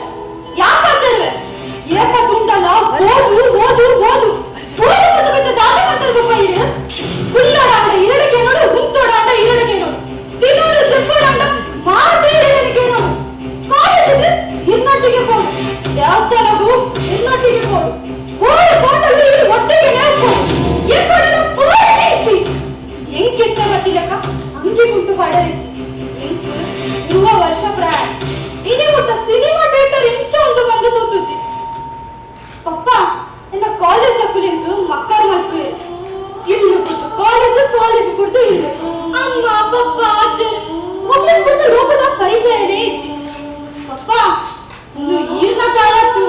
ಯಾಕೆ ಪಾತಿರುವೆ? ಏಕ ತುಂಡಲ್ಲ, ಓದು ಓದು ಓದು ಓದು ಮತ್ತು ಮತ್ತೆ ದಾದ ಮಾತಾಡ್ಬೇಕು. ಇರು ಹುಲ್ಲೋಡಾಂಡ ಇರಡಕ್ಕೆ ನೋಡು, ಹುಂತೋಡಾಂಡ ಇರಡಕ್ಕೆ ನೋಡು, ತಿನ್ನೋಡು ಜಪ್ಪೋಡಾಂಡ ಮಾತೇ ಇರಡಕ್ಕೆ ನೋಡು. ಕಾಲೇಜಿಗೆ ಇನ್ನೊಟ್ಟಿಗೆ ಹೋಗು, ದೇವಸ್ಥಾನಗೂ ಇನ್ನೊಟ್ಟಿಗೆ ಹೋಗು, ಓಡಿ ಕೋಟಲ್ಲಿ ಒಟ್ಟಿಗೆ ಹೋಗು. ಎಕ್ಕಡಲು ಪೂರ್ತಿ ಎಂಕ್ ಇಷ್ಟ ಬರ್ತಿಲ್ಲಕ್ಕ ಅಂಗಿ ಗುಂಟು ಪಾಡರಿಚಿ. ಎಂಕ್ 20 ವರ್ಷ ಪ್ರಾಯ ಇನಿ ಮುಟ್ಟ ಸಿನಿಮಾ ಥಿಯೇಟರ್ ಇಂಚ ಉಂಟು ಬಂದು ತೂತುಜಿ. ಪಪ್ಪ, ಎನ್ನ ಕಾಲೇಜ್ ಅಪ್ಪಲಿಂದು ಮಕ್ಕಳ ಮಲ್ಪು ಇಲ್ಲು ಬಿಟ್ಟು ಕಾಲೇಜು, ಕಾಲೇಜ್ ಬಿಡ್ದು ಇಲ್ಲು. ಅಮ್ಮ ಪಪ್ಪ ಅಜ್ಜ ಒಬ್ಬರು ಬಿಟ್ಟು ಲೋಕದ ಪರಿಚಯನೇ ಇಜ್ಜಿ. ಪಪ್ಪ, ಒಂದು ಈರ್ನ ಕಾಲತ್ತು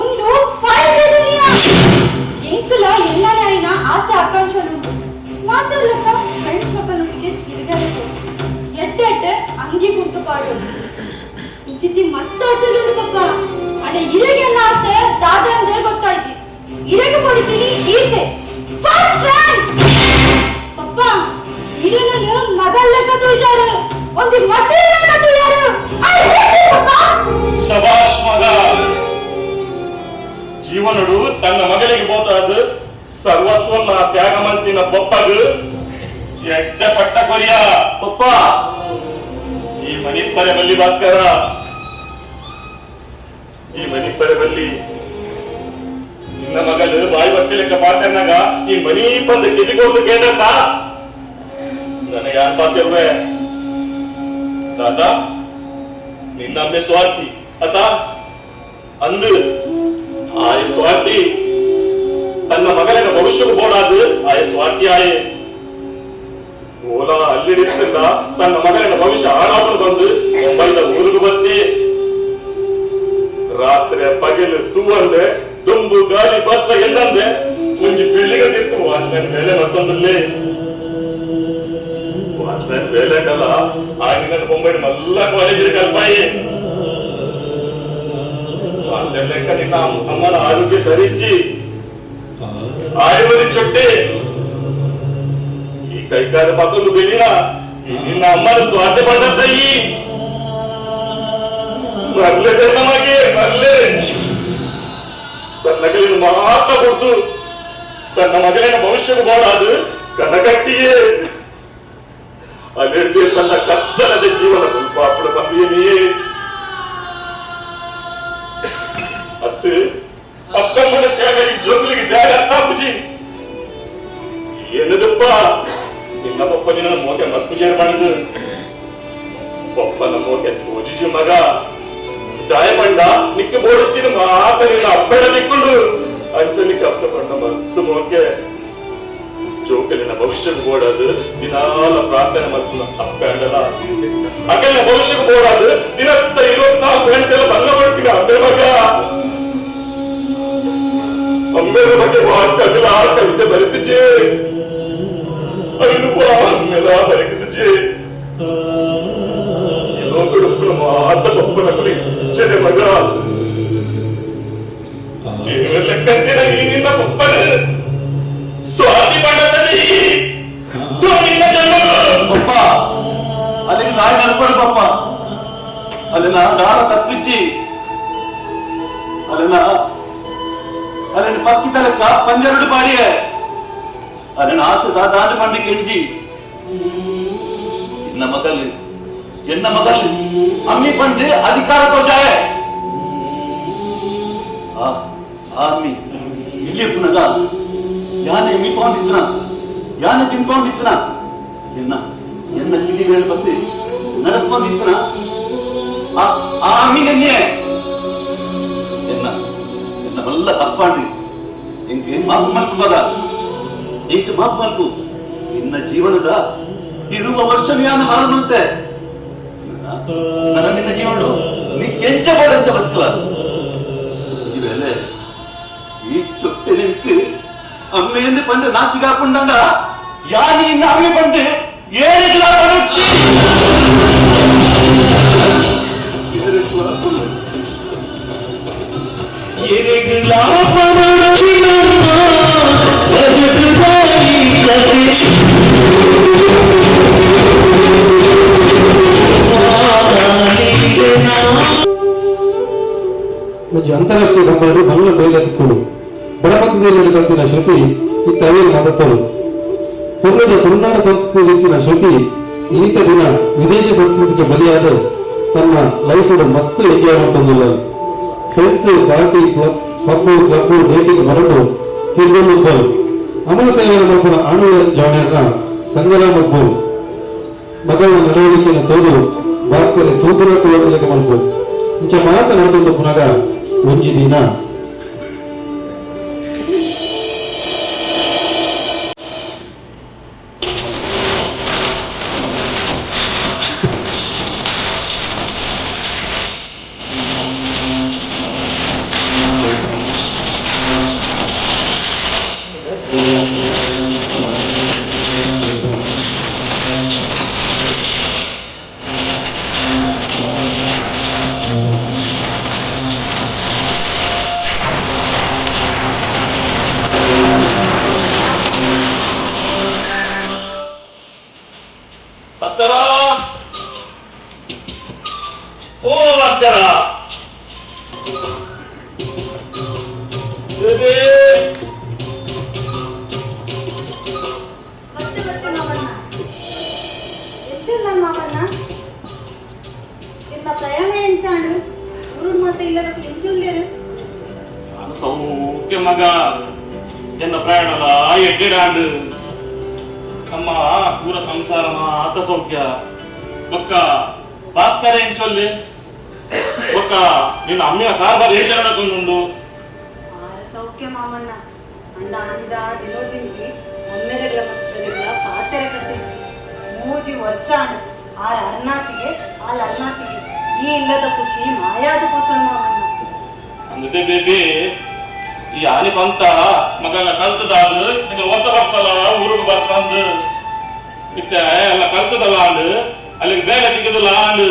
ಒಂದು 5G ದುನಿಯಾ. ಎಂಕುಲ ಎಲ್ಲನೇ ಆಯ್ನ ಆಸೆ ಆಕಾಂಕ್ಷೆಲುಂಟು ಮಾತಾಡ್ಲಕ್ಕ ಫ್ರೆಂಡ್ಸ್ ಮಕ್ಕಳೊಟ್ಟಿಗೆ ತಿರುಗಾಡಕ್ಕೆ ಎಟ್ಟೆ ಎಟ್ಟೆ ಅಂಗಿ ಕುಂಟು ಪಾಡು ಚಿತ್ತಿ ಮಸ್ತ್ ಆಚೆಲುಂಡು ಪಪ್ಪ. ಅಡೆ ಇರೆಗೆಲ್ಲ ಆಸೆ ದಾದ ಅಂದ್ರೆ ಗೊತ್ತಾಯ್ಚಿ. ಇರೆಗೆ ಕೊಡಿತೀನಿ ಈತೆ ಫಸ್ಟ್ ರ್ಯಾಂಕ್. ಪಪ್ಪ, ಇರನನ್ನು ಮಗಳ ಲೆಕ್ಕ ತೂಜಾರು, ಒಂಜಿ ಮಷೀನ್ ಲೆಕ್ಕ ತೂಯಾರು. I hate you ಪಪ್ಪ. ಶಬಾಷ್ ಮಗ. ಜೀವನಡು ತನ್ನ ಮಗಳಿಗೆ ಬೋತಾದ ಸರ್ವಸ್ವನ್ನ ತ್ಯಾಗ ಮಂತಿನ ಪಪ್ಪಗ ಎಡ್ಡ ಪಟ್ಟ ಕೊರಿಯ. ಪಪ್ಪ ಈ ಮನಿಪ್ಪರೆ ಬಲ್ಲಿ ಭಾಸ್ಕರ, ಈ ಮನಿಪ್ಪರೆ ಬಲ್ಲಿ ನಿನ್ನ ಮಗಲು ಬಾಯಿ ಬರ್ತಿಲೆಕ್ಕ ಪಾತನ್ನಾಗ ಈ ಮನಿ ಬಂದು ಕಿವಿಗೊಟ್ಟು ಕೇಳತ್ತ ನನಗೆ ಯಾರು ಪಾತಿರುವೆ? ದಾದಾ, ನಿನ್ನಮ್ಮೆ ಸ್ವಾರ್ಥಿ ಅತ. ಅಂದು ಆಯ ಸ್ವಾತಿ ತನ್ನ ಮಗನ ಭವಿಷ್ಯಕ್ಕೆ ಬೋಡಾದು ಆಯ ಸ್ವಾತಿ ಆಯೆ ಓಲಾ ಅಲ್ಲಿಡಿತ್ತಿಲ್ಲ ತನ್ನ ಮಗನ ಭವಿಷ್ಯ ಹಾಳಾದ್ರು ಬಂದು ಮುಂಬೈದ ಊರಿಗೆ ಬತ್ತಿ ರಾತ್ರಿ ಪಗಲು ತೂವಂದೆ ದುಂಬು ಗಾಳಿ ಬಸ್ಸ ಎಲ್ಲಂದೆ ಒಂಜಿ ಬಿಲ್ಡಿಂಗ್ ತಿತ್ತು ವಾಚ್ಮ್ಯಾನ್ ಬೇಲೆ ಮತ್ತೊಂದಲ್ಲಿ ವಾಚ್ಮ್ಯಾನ್ ಬೇಲೆ ಕಲ್ಲ ಆಗಿನ ಮುಂಬೈ ಮಲ್ಲ ಕಾಲೇಜ್ ಕಲ್ಪಾಯಿ ಲೆಕ್ಕ ನಿನ್ನ ಅಮ್ಮನ ಆರೋಗ್ಯ ಸರಿ ಇಜ್ಜಿ ಆಯುರ್ವೇದಿಕ್ ಚೊಟ್ಟಿ ಈ ಕೈಗಾರ ಮತ್ತೊಂದು ಬೆಳಿನ ನಿನ್ನ ಅಮ್ಮನ ಸ್ವಾರ್ಥ ಪಡ್ಡತ್ತಯ್ಯಿ ಮರ್ಲೆ ನಮಗೆ ಮರ್ಲೆ ತನ್ನ ಮಗಳಿನ ಮಾತ ಕೊಡ್ತು ತನ್ನ ಮಗಳಿನ ಭವಿಷ್ಯಕ್ಕೆ ಬಾಳಾದು ಕನಗಟ್ಟಿಯೇ ಅದೇ ತನ್ನ ಕತ್ತಲದ ಜೀವನ ಪಾಪಡ ಬಂದಿಯೇ ಅತ್ತು ಅಕ್ಕಮ್ಮನ ತ್ಯಾಗ ಈ ಜೋಗುಲಿಗೆ ತ್ಯಾಗ ಅತ್ತಾಪುಜಿ ಏನದಪ್ಪ ನಿನ್ನ ಪಪ್ಪ ನಿನ್ನ ಮೋಕೆ ಮಕ್ಕುಜೇರ್ ಮಾಡಿದ್ದು ಪಪ್ಪನ ಮೋಕೆ ತೋಜಿಜು ಮಗ ದಾಯ ಬಂಡ ನಿಕ್ಕ ಬೋಡುತ್ತೀನಿ ಮಾತ ನಿನ್ನ ಅಪ್ಪಡ ನಿಕ್ಕೊಂಡು ಅಂಚಲಿಕ್ಕೆ ಅಪ್ಪ ಬಂಡ ಮಸ್ತ್ ಮೋಕೆ ಜೋಕಲಿನ ಭವಿಷ್ಯಕ್ಕೆ ಬೋಡದು ದಿನಾಲ ಪ್ರಾರ್ಥನೆ ಮತ್ತು ಅಪ್ಪ ಅಂಡಲ ಅಕಲಿನ ಭವಿಷ್ಯಕ್ಕೆ ಬೋಡದು ದಿನತ್ತ 24 ಗಂಟೆಲ್ಲ ಬಲ್ಲ ಬರ್ತೀನಿ ಅಮ್ಮೆ ಮಗ ಅಮ್ಮೆರ ಬಗ್ಗೆ ಕವಿಲ ಕವಿತೆ ಬರೆದಿಚೆ ಅಯ್ಯಪ್ಪ ಅಮ್ಮೆಲ ಬರೆದಿಚೆ ಈ ಲೋಕಡುಪ್ಪನ ಮಾತ ಪಪ್ಪನ ಇಚ್ಚನೆ ಮಗ ದೇವರ ಲೆಕ್ಕಂತಿನ ಈ ನಿನ್ನ ಪಪ್ಪನ ಸ್ವಾತಿ ಪಡತದಿ ನಿನ್ನ ಜನ್ಮಗಳು ಪಪ್ಪ ಅಲ್ಲಿ ನಾಯಿ ನಡ್ಕೊಂಡು ಪಪ್ಪ ಅಲ್ಲಿನ ದಾರ ತಪ್ಪಿಚ್ಚಿ ಅಲ್ಲಿನ ಅಲ್ಲಿನ ಪಕ್ಕಿ ತಲಕ ಪಂಜರಡು ಪಾಡಿಯೆ ಅಲ್ಲಿನ ಆಸೆ ದಾದ ಪಂಡಿ ಕೆಂಜಿ ಎನ್ನ ಮಗಲ್ ಎನ್ನ ಮಗಲ್ ಅಮ್ಮಿ ಬಂದು ಅಧಿಕಾರ ತೋಜಾಯ ಆ ಅಮ್ಮಿ ಇಲ್ಲಿ ಪುನಗ ಯಾನೆ ಮಿಪ್ಕೊಂಡಿದ್ದನ ಯಾನೆ ತಿನ್ಕೊಂಡಿದ್ದನ ಎನ್ನ ಎನ್ನ ಕಿಡಿಗಳ ಬತ್ತಿ ನಡ್ಕೊಂಡಿದ್ದನ ಆ ಆ ಅಮ್ಮಿಗೆ ಎನ್ನ ಎನ್ನ ಬಲ್ಲ ತಪ್ಪಾಂಡಿ ಎಂಕೆ ಮಾಪು ಮಲ್ಕು ಮಗ ಎಂಕೆ ಮಾಪು ಮಲ್ಕು ನಿನ್ನ ಜೀವನದ ಇರುವ ವರ್ಷ ಯಾನ ಹಾಲುನಂತೆ ನನ್ನ ನಿನ್ನ ಜೀವನ ನೀ ಕೆಂಚ ಬೋಡಂಚ ಬದುಕಲ ಜೀವಲೆ ಈ ಚೊಟ್ಟೆ ನಿನக்கு ಅಮ್ಮೆಯಿಂದ ಪಂಡು ನಾಚಿಗಾಕೊಂಡಂಡ ಯಾನಿ ನಿನ್ನ ಅಮ್ಮೆ ಬಂದು ಏನಿಲ್ಲ ಪಡುಚ್ಚಿ ಒಂಜಿ ಅಂತಾರಾಷ್ಟ್ರೀಯ ಕಂಪನಿ ಮಲ್ಲ ಬೇಲೆ ತಿಕ್ಕುಡು ಬಡಪತ್ತದಲ್ಲಿ ಕಲ್ತಿನ ಶ್ರುತಿ ಇತ್ತವೇರು ಮದತ್ತರು ಪೊರ್ಲದ ತುಳುನಾಡ ಸಂಸ್ಕೃತಿ ರೀತಿನ ಶ್ರುತಿ ಇನಿತ ದಿನ ವಿದೇಶಿ ಸಂಸ್ಕೃತಿಗೆ ಬಲಿಯಾದ ತನ್ನ ಲೈಫ್ ಮಸ್ತ್ enjoy ಮಾಡ್ತಂದಿಲ್ಲ. Friends party club pub club dating ಬರದು ತಿರ್ಗೊಂಡು ಅಮಲ ಸೇವೆಯ ಮಲ್ಪುನ ಆಣು ಜಾಣ್ಯರ್ನ ಸಂಗಲ ಮಲ್ಪು ಮಗಳ ನಡವಳಿಕೆಯನ್ನು ತೋದು ಭಾಸ್ಕರ ತೂಗುರ ಕುಲದಲೆಕ ಮಲ್ಪು ಇಂಚ ಮಾತ ನಡೆದೊಂದು ಪುನಗ ಒಂಜಿ ದಿನ ಪತ್ತರ ಓ ಪತ್ತರ ಬೇಬಿ ಮತ್ತೆ ಮತ್ತೆ ಮಾವಣ್ಣ ಎಚ್ಚಿಲ್ಲ ಮಾವಣ್ಣ ನಿನ್ನ ಪ್ರಯಾಣ ಎಂಚಾಂಡು ಊರುಡ್ ಮತ್ತೆ ಇಲ್ಲದ ಎಂಚುಲ್ಲೇರು. ನಾನು ಸೌಖ್ಯ ಮಗ ಎನ್ನ ಪ್ರಯಾಣದ ಎಡ್ಡೆಡಾಂಡು ನಮ್ಮ ಪೂರ ಸಂಸಾರ ಮಾತ ಸೌಖ್ಯ ಬೊಕ್ಕ ಭಾಸ್ಕರ ಎಂಚೊಲ್ಲೆ. ಒಕ್ಕ ನಿನ್ನ ಅಮ್ಮಿನ ಕಾರ್ಬಾರ್ ಏನ್ ನಡಕೊಂದುಂಡು? ಆರ ಸೌಖ್ಯ ಮಾಮಣ್ಣ. ಅಂಡ ಆನಿದ ದಿನೋದಿಂಚಿ ಒಮ್ಮೆರೆಗ್ಲ ಮಕ್ಕಳಿಗ್ಲ ಪಾತೆರೆ ಕಟ್ಟಿಂಚಿ 3 ವರ್ಷ ಅಣ್ಣ ಆರ ಅರ್ನಾತಿಗೆ ಆಲ ಅರ್ನಾತಿಗೆ ಈ ಇಲ್ಲದ ಖುಷಿ ಮಾಯಾದ ಪೋತಳು ಮಾಮಣ್ಣ. ಅಂದದೆ ಬೇಬಿ, ಈ ಆನೆ ಪಂತ ಮಗನ ಕಲ್ತದಾದ ನಿಂಗೆ ವರ್ಷ ವರ್ಷಲ ಊರಿಗೆ ಬರ್ತಂದು ಇತ್ತೆ ಎಲ್ಲ ಕಲ್ತದಲ್ಲ ಅಂದು ಅಲ್ಲಿಗೆ ಬೇಗ ತಿಕ್ಕದಲ್ಲ ಅಂದು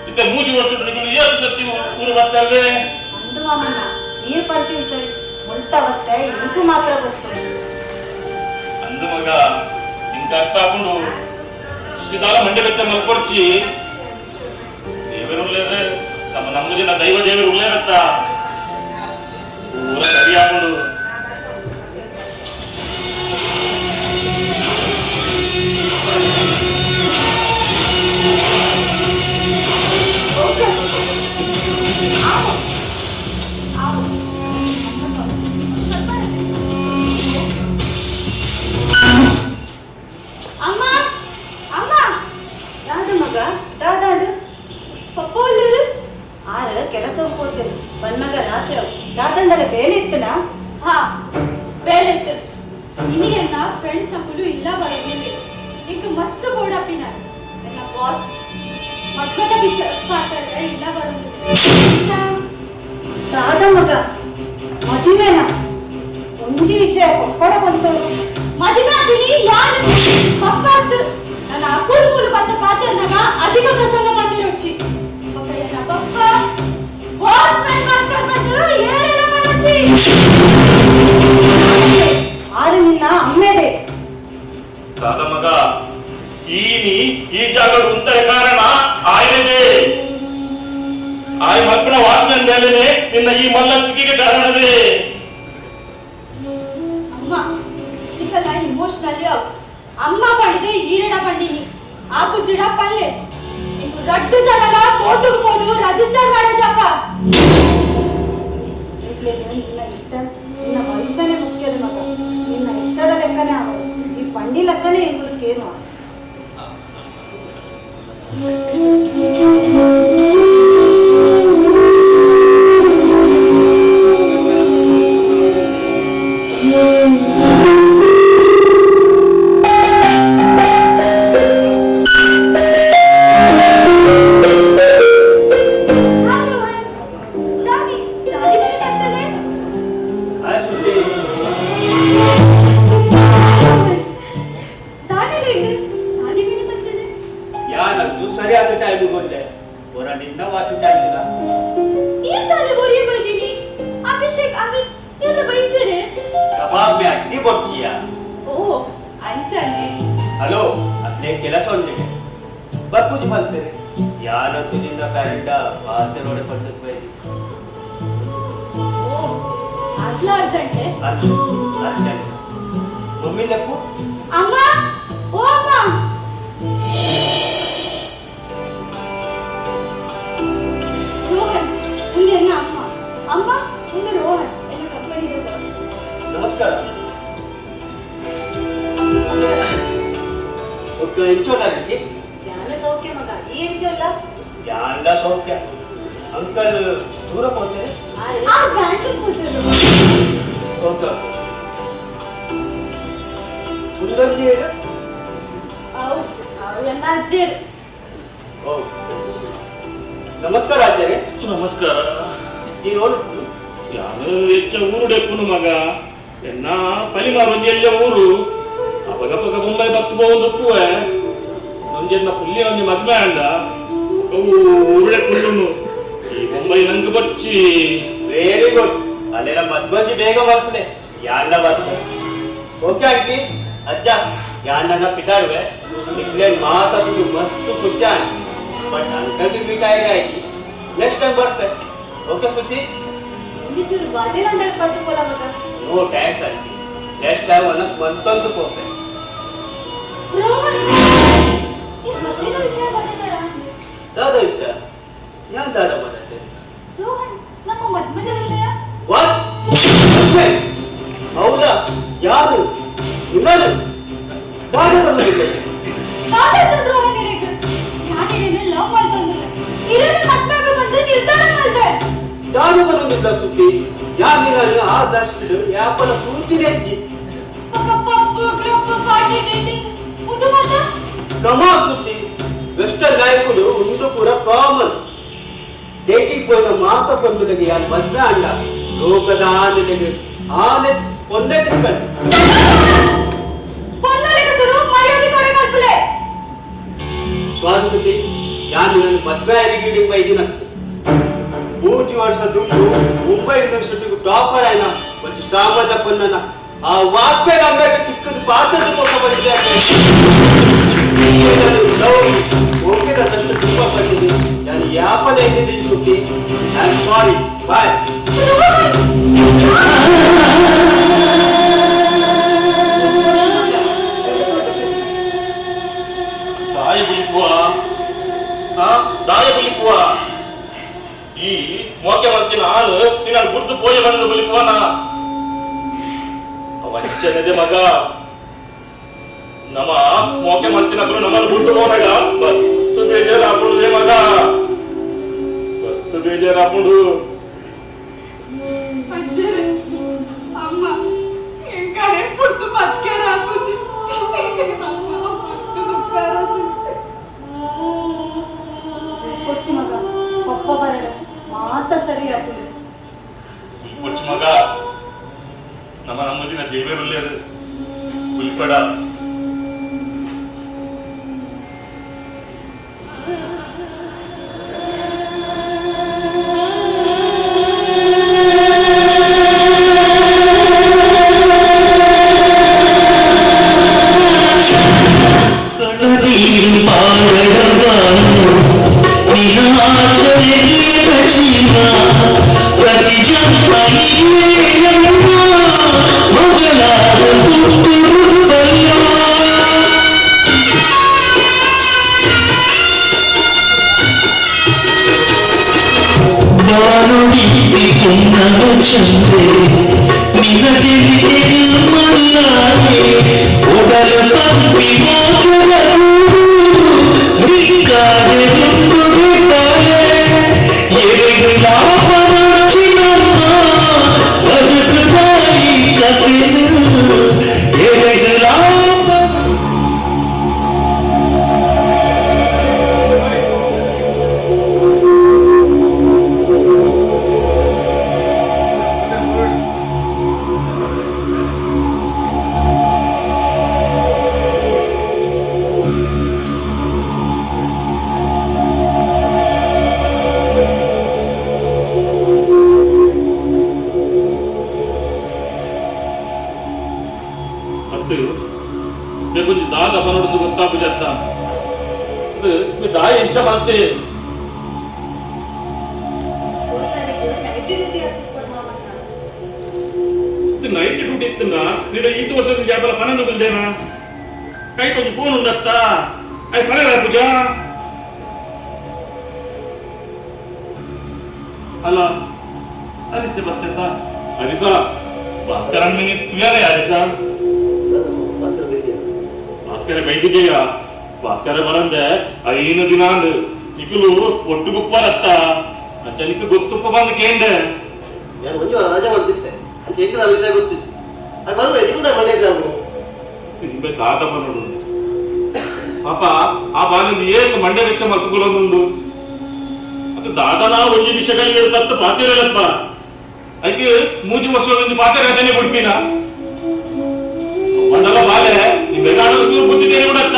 ಇತ್ತೆ 3 ವರ್ಷ ನಿಂಗೆ ಏಳು ಸತಿ ಊರು ಬರ್ತದೆ. ಅಂದು ಮಾಮಣ್ಣ ನೀರು ಪಂಪಿನ ಸರಿ ಮುಲ್ತ ಅವಸ್ಥೆ ಇಂಕು ಮಾತ್ರ ಗೊತ್ತು. ಅಂದು ಮಗ ಇಂಕ ಅರ್ಥ ಹಾಕೊಂಡು ಇದಾಲ ಮಂಡೆ ಬೆಚ್ಚ ಮಲ್ಕೊಡ್ಚಿ ದೇವರು ನಮ್ಮ ನಮ್ಮದಿನ ದೈವ ದೇವರು ಉಳ್ಳೇರತ್ತ ಪೂರ ಸರಿ ಹಾಕೊಂಡು. ಅಮ್ಮ ಅಮ್ಮ. ದಾದ ಮಗ ದಾದಾಡು. ಪಪ್ಪ ಒಲ್ಲೂರು? ಆರ ಕೆಲಸ ಹೋಗ್ತೇನೆ ಬನ್ನಗ ರಾತ್ರಿ ದಾದಂಡಲ ಬೇಲೆ ಇತ್ತನ? ಹಾ ಬೇಲೆ ಇತ್ತು. ಇನಿಯನ್ನ ಫ್ರೆಂಡ್ಸ್ ನಕುಲು ಇಲ್ಲ ಬರೋದಿಲ್ಲ. ಇಂಕ ಮಸ್ತ್ ಬೋರ್ಡ್ ಅಪ್ಪಿನ ನನ್ನ ಬಾಸ್ ಮಕ್ಕಳ ವಿಷಯ ಪಾತ್ರ ಇಲ್ಲ ಬರೋದಿಲ್ಲ. ದಾದ ಮಗ ಮದುವೆನ ಒಂಜಿ ವಿಷಯ ಕೊಪ್ಪಡ ಬಂತು. ಮದುವೆ ಆದಿನಿ ಯಾರು ಪಪ್ಪ ಅಂತು ನನ್ನ ಅಕುಲು ಮೂಲು ಬಂದ ಪಾತ್ರನಾಗ ಅಧಿಕ ಪ್ರಸಂಗ ಬಂದಿರೊಚ್ಚಿ ಪಪ್ಪ ಎನ್ನ ಪಪ್ಪ ವಾಚ್ಮ್ಯಾನ್ ಮಾಸ್ಕರ್ ಬಂದು ಏರೆಲ್ಲ ಮಾಡೋಚಿ. ಆರು ನಿನ್ನ ಅಮ್ಮೇದೆ. ದಾದ ಮಗ ಈನಿ ಈ ಜಾಗ ಉಂಟರೆ ಕಾರಣ ಆಯನದೇ. ಆಯ್ ಮಕ್ಕಳ ವಾಸನೆ ಮೇಲೆನೆ ನಿನ್ನ ಈ ಮಲ್ಲ ಸ್ಥಿತಿಗೆ ಕಾರಣವೇ. ಅಮ್ಮ ಇದಕ್ಕೆಲ್ಲ ಇಮೋಷನಲಿ ಅವು ಅಮ್ಮ ಪಂಡಿದು ಈರಡ ಪಂಡಿನಿ ಆ ಕುಜಿಡ ಪಲ್ಲೆ ಇಂಕು ರಡ್ಡು ಜನಲ ಕೋರ್ಟುಗೆ ಹೋದು ರಿಜಿಸ್ಟರ್ ಮಾಡಜಪ್ಪ. ನಿನ್ನ ಇಷ್ಟ ನಿನ್ನ ಭವಿಷ್ಯನೇ ಮುಖ್ಯದ ಮಗ. ನಿನ್ನ ಇಷ್ಟದ ಲೆಕ್ಕನೇ ಆಗೋದು ಈ ಪಂಡಿ ಲೆಕ್ಕನೇ ಎಂಬುದಕ್ಕೇನು. ಸರಿಯಾದ ಟೈಮ್ ಕೊಟ್ಟೆ ಹೊರ ನಿನ್ನ ವಾಚು ಟೈಮ್. ಅಭಿಷೇಕ್ ಅಮಿತ್ ಎಲ್ಲ ಬೈಚರೆ ಕಬಾಬ್ ಮೇ ಅಡ್ಡಿ ಕೊಡ್ಚಿಯ. ಓ ಅಂಚನೆ. ಹಲೋ ಅದ್ನೇ ಕೆಲಸ ಉಂಟಿದೆ ಬರ್ಪುಜಿ ಬಂತೇನೆ ಯಾರಂತೂ ನಿನ್ನ ಪ್ಯಾರೆಂಟ ಪಾತೆರೋಡೆ ಪಂಡದ್ ಬೈದಿ. ಓ ಅದ್ಲ ಅರ್ಜೆಂಟೆ? ಅರ್ಜೆಂಟ್. ಮಮ್ಮಿ ಲೆಪ್ಪು. ಅಮ್ಮ ಓ ಅಮ್ಮ. ರೋಹನ್ ಉಂದು ಎನ್ನ ಅಮ್ಮ. ಅಮ್ಮ ಉಂದು ರೋಹನ್ ಎನ್ನ ಕಂಪನಿದ ಬಾಸ್. ನಮಸ್ಕಾರ. ಒಕ್ಕ ಎಂಚೋಲ್ಲ ನಿಂಗೆ? ಯಾನ ಸೌಖ್ಯ ಮಗ ಈ ಎಂಚೋಲ್ಲ? ಯಾನ್ಲ ಸೌಖ್ಯ. ಅಂಕಲ್ ದೂರ ಹೋಗ್ತೇನೆ? ಆ ಬ್ಯಾಂಕ್ ಹೋಗ್ತೇನೆ. ಓಕೆ. ಉಂದೊಂಜಿ ಏನು? ಅವು ಅವು ಎಲ್ಲ ಅಜ್ಜಿಯರು. ಓ ನಮಸ್ಕಾರ ಅಜ್ಜರೇ. ನಮಸ್ಕಾರ. ಈ ರೋಡ್ ಯಾನು ಹೆಚ್ಚ ಊರುಡೆಪ್ಪುನು ಮಗ ಎನ್ನ ಪಲಿಮಾರ್ ಒಂಜಿ ಎಲ್ಲ ಊರು ಅಪಗಪಗ ಬೊಂಬೈ ಬತ್ತು ಬೋಂದುಪ್ಪುವೆ ಒಂಜೆನ್ನ ಪುಲ್ಯ ಒಂಜಿ ಮದ್ವೆ ಅಂಡ ಊರುಡೆಪ್ಪುಂಡುನು ಈ ಬೊಂಬೈ ನಂಗೆ ಬಚ್ಚಿ. Very good. ಅಲ್ಲೆಲ್ಲ ಮದ್ವಂಜಿ ಬೇಗ ಬರ್ತದೆ ಯಾನ್ನ ಬರ್ತದೆ. ಓಕೆ ಆಂಟಿ ಅಜ್ಜ ಯಾನ್ನ ಪಿತಾಡುವೆ ನಿಕ್ಲೇನ್ ಮಾತಾಡೋದು ಮಸ್ತ್ ಖುಷಿ ಆಂಟಿ. ಬಟ್ ಅಂಕಲ್ಗೆ ಮೀಟ್ ಆಗಿ ಆಯ್ತು ನೆಕ್ಸ್ಟ್ ಟೈಮ್ ಬರ್ತೆ. ಓಕೆ ಸುದ್ದಿ. ಒಂದಿಚೂರು ಬಾಜೆಲ್ ಕಲ್ತು ಪೋಲ ಮಗ. No thanks aunty. Next time ಒನಸ್ ಮಂತೊಂದು ಪೋಪೆ. Rohan ಈ ಮದ್ವೆದ ವಿಷಯ ಬಂದಿದ್ದಾರಾ? ದಾದ ವಿಷಯ ಯಾನ್ ದಾದ ಬಂದತ್ತೆ? ರೋಹನ್ ನಮ್ಮ ಮದ್ವೆದ ವಿಷಯ. What? ಮದ್ವೆ? ಹೌದಾ? ಯಾರು? ನಿನ್ನದು? ದಾದ ಬಂದಿದ್ದೆ. ದಾದ ರೋಹನ್ ಇರೇಗ ಯಾಕೆ ಲವ್ ಮಾಡ್ತಂದಿಲ್ಲ ಇರಲ್ಲ ಮದ್ವೆ ಬಂದು ದಾದ ಬರೋದಿಲ್ಲ ಸುದ್ದಿ ಯಾನಿಲ್ಲ ಆ ದಷ್ಟು ಯಾಪಲ ಪೂರ್ತಿ ಕಮಾನ್ ಸುದ್ದಿ ವೆಸ್ಟರ್ನ್ ನಾಯಕುಡು ಒಂದು ಪೂರ ಕಾಮನ್ ಡೇಟಿಂಗ್ ಪೋಯಿನ ಮಾತ ಪಂದುಲಗೆ ಯಾನ್ ಮದ್ವೆ ಅಂಡ ಲೋಕದ ಆನೆಗೆ ಆನೆ ಒಂದೇ ತಿಕ್ಕಲ್ ಸ್ವಾರಿ ಸುದ್ದಿ ಯಾನು ನನ್ನ ಮದ್ವೆ ಆಗಿ ಬೈದಿನಂತೆ ಮೂಜಿ ವರ್ಷ ದುಂಡು ಮುಂಬೈ ಯೂನಿವರ್ಸಿಟಿಗೆ ಟಾಪರ್ ಆಯ್ನ ಒಂದು ಸಾಮಾನ್ಯ ಪೊನ್ನನ ಆ ವಾಕ್ಯ ನಂಬರ್ಗೆ ಚಿಕ್ಕದು ಪಾತ್ರದ ಪಕ್ಕ ಬಂದಿದೆ ಓಕೆದಷ್ಟು ತುಂಬಾ ಬಂದಿದೆ ನಾನು ಯಾಪದ ಇದ್ದಿದ್ದೀನಿ ಸುದ್ದಿ. I am sorry, bye. ದಾಯ ಬುಲಿಪುವ ದಾಯ ಬುಲಿಪುವ ಈ ಮೋಕೆ ಮಾಡ್ತೀನಿ ಆನು ನಿನ್ನ ಗುರ್ತು ಪೋಯ ಬಂದು ಬುಲಿಪುವನ ವಂಚನೆದೆ ಮಗ ನಮ್ಮ ಮೋಕೆ ಮಾಡ್ತೀನಿ ಅಬ್ರು ನಮ್ಮನ್ನು ಗುರ್ತು ಹೋದಾಗ ಬಸ್ತು ಬೇಜಾರಾಪುಡುದೇ ಮಗ ಬಸ್ತು ಬೇಜಾರಾಪುಡು. ಅಜ್ಜರೇ ಅಮ್ಮ ಎಂಕಾರೆ ಪುಡ್ತು ಬದುಕ್ಯಾರ ಆಪುಜಿ ಅಮ್ಮ ಮಸ್ತ್ ಕೊಚ್ಚಿ ಮಗ ಪಪ್ಪ ಬರಡ ಮಾತ ಸರಿ ಆಪುಂಡು. ಕೊಚ್ಚಿ ಮಗ ನಮ್ಮ ನಮ್ಮಜಿನ ದೇವರುಲ್ಲೇರು ಹುಲ್ಪಡ. ನೈಟ್ ಡ್ಯೂಟಿ ಇತ್ತನ್ನ ನೀಡ ಈತ ವರ್ಷದ ಜಾಬಲ ಪನ್ನೊಂದು ಬಿಲ್ದೇನಾ ಕೈ ಕೊಂಚ ಫೋನ್ ಉಂಡತ್ತಾ I ಪನೆ ಪೂಜಾ ಅಲ್ಲ ಅರಿಸೆ ಬರ್ತೈತ ಅರಿಸಾ ಭಾಸ್ಕರ ಮಿನಿ ತುಯಾರೆ ಅರಿಸಾ ಭಾಸ್ಕರ ಬೈದಿಜಯ ಭಾಸ್ಕರ ಬರಂದೆ ಐನು ದಿನ ನಿಕುಲು ಒಟ್ಟು ಗುಪ್ಪರತ್ತ ಅಂಚ ನಿಕ್ಕು ಗೊತ್ತುಪ್ಪ ಬಂದು ಕೇಂಡೆ ನಾನು ಒಂಜಿ ವಾರ ರಜೆ ಬಂದಿತ್ತೆ ಅಂಚೆ ಎಂಕದ ವಿಷಯ ಗೊತ್ತಿತ್ತು ಅದು ಬರುವೆ ನಿಕುಲ್ದ ಮಂಡೆ ಇದ್ದಾವು ತಿಂಬೆ ತಾತ ಬನ್ನಡು ಪಾಪ ಆ ಬಾಲಿಂದ ಏನು ಮಂಡೆ ಬೆಚ್ಚ ಮಕ್ಕುಗಳೊಂದುಂಡು ಅದು ದಾದನ ಒಂಜಿ ವಿಷಯಗಳಿಗೆ ತತ್ತು ಪಾತಿರಲ್ಲಪ್ಪ ಅದಕ್ಕೆ ಮೂಜಿ ವರ್ಷ ಒಂಜಿ ಪಾತ್ರೆ ಅದೇನೆ ಬಿಡ್ಪಿನ ಮಂಡಲ ಬಾಲೆ ನಿಮ್ಮ ಬೆಗಾಡು ಚೂರು ಬುದ್ಧಿದ್ದೇನೆ ಬಿಡತ್ತ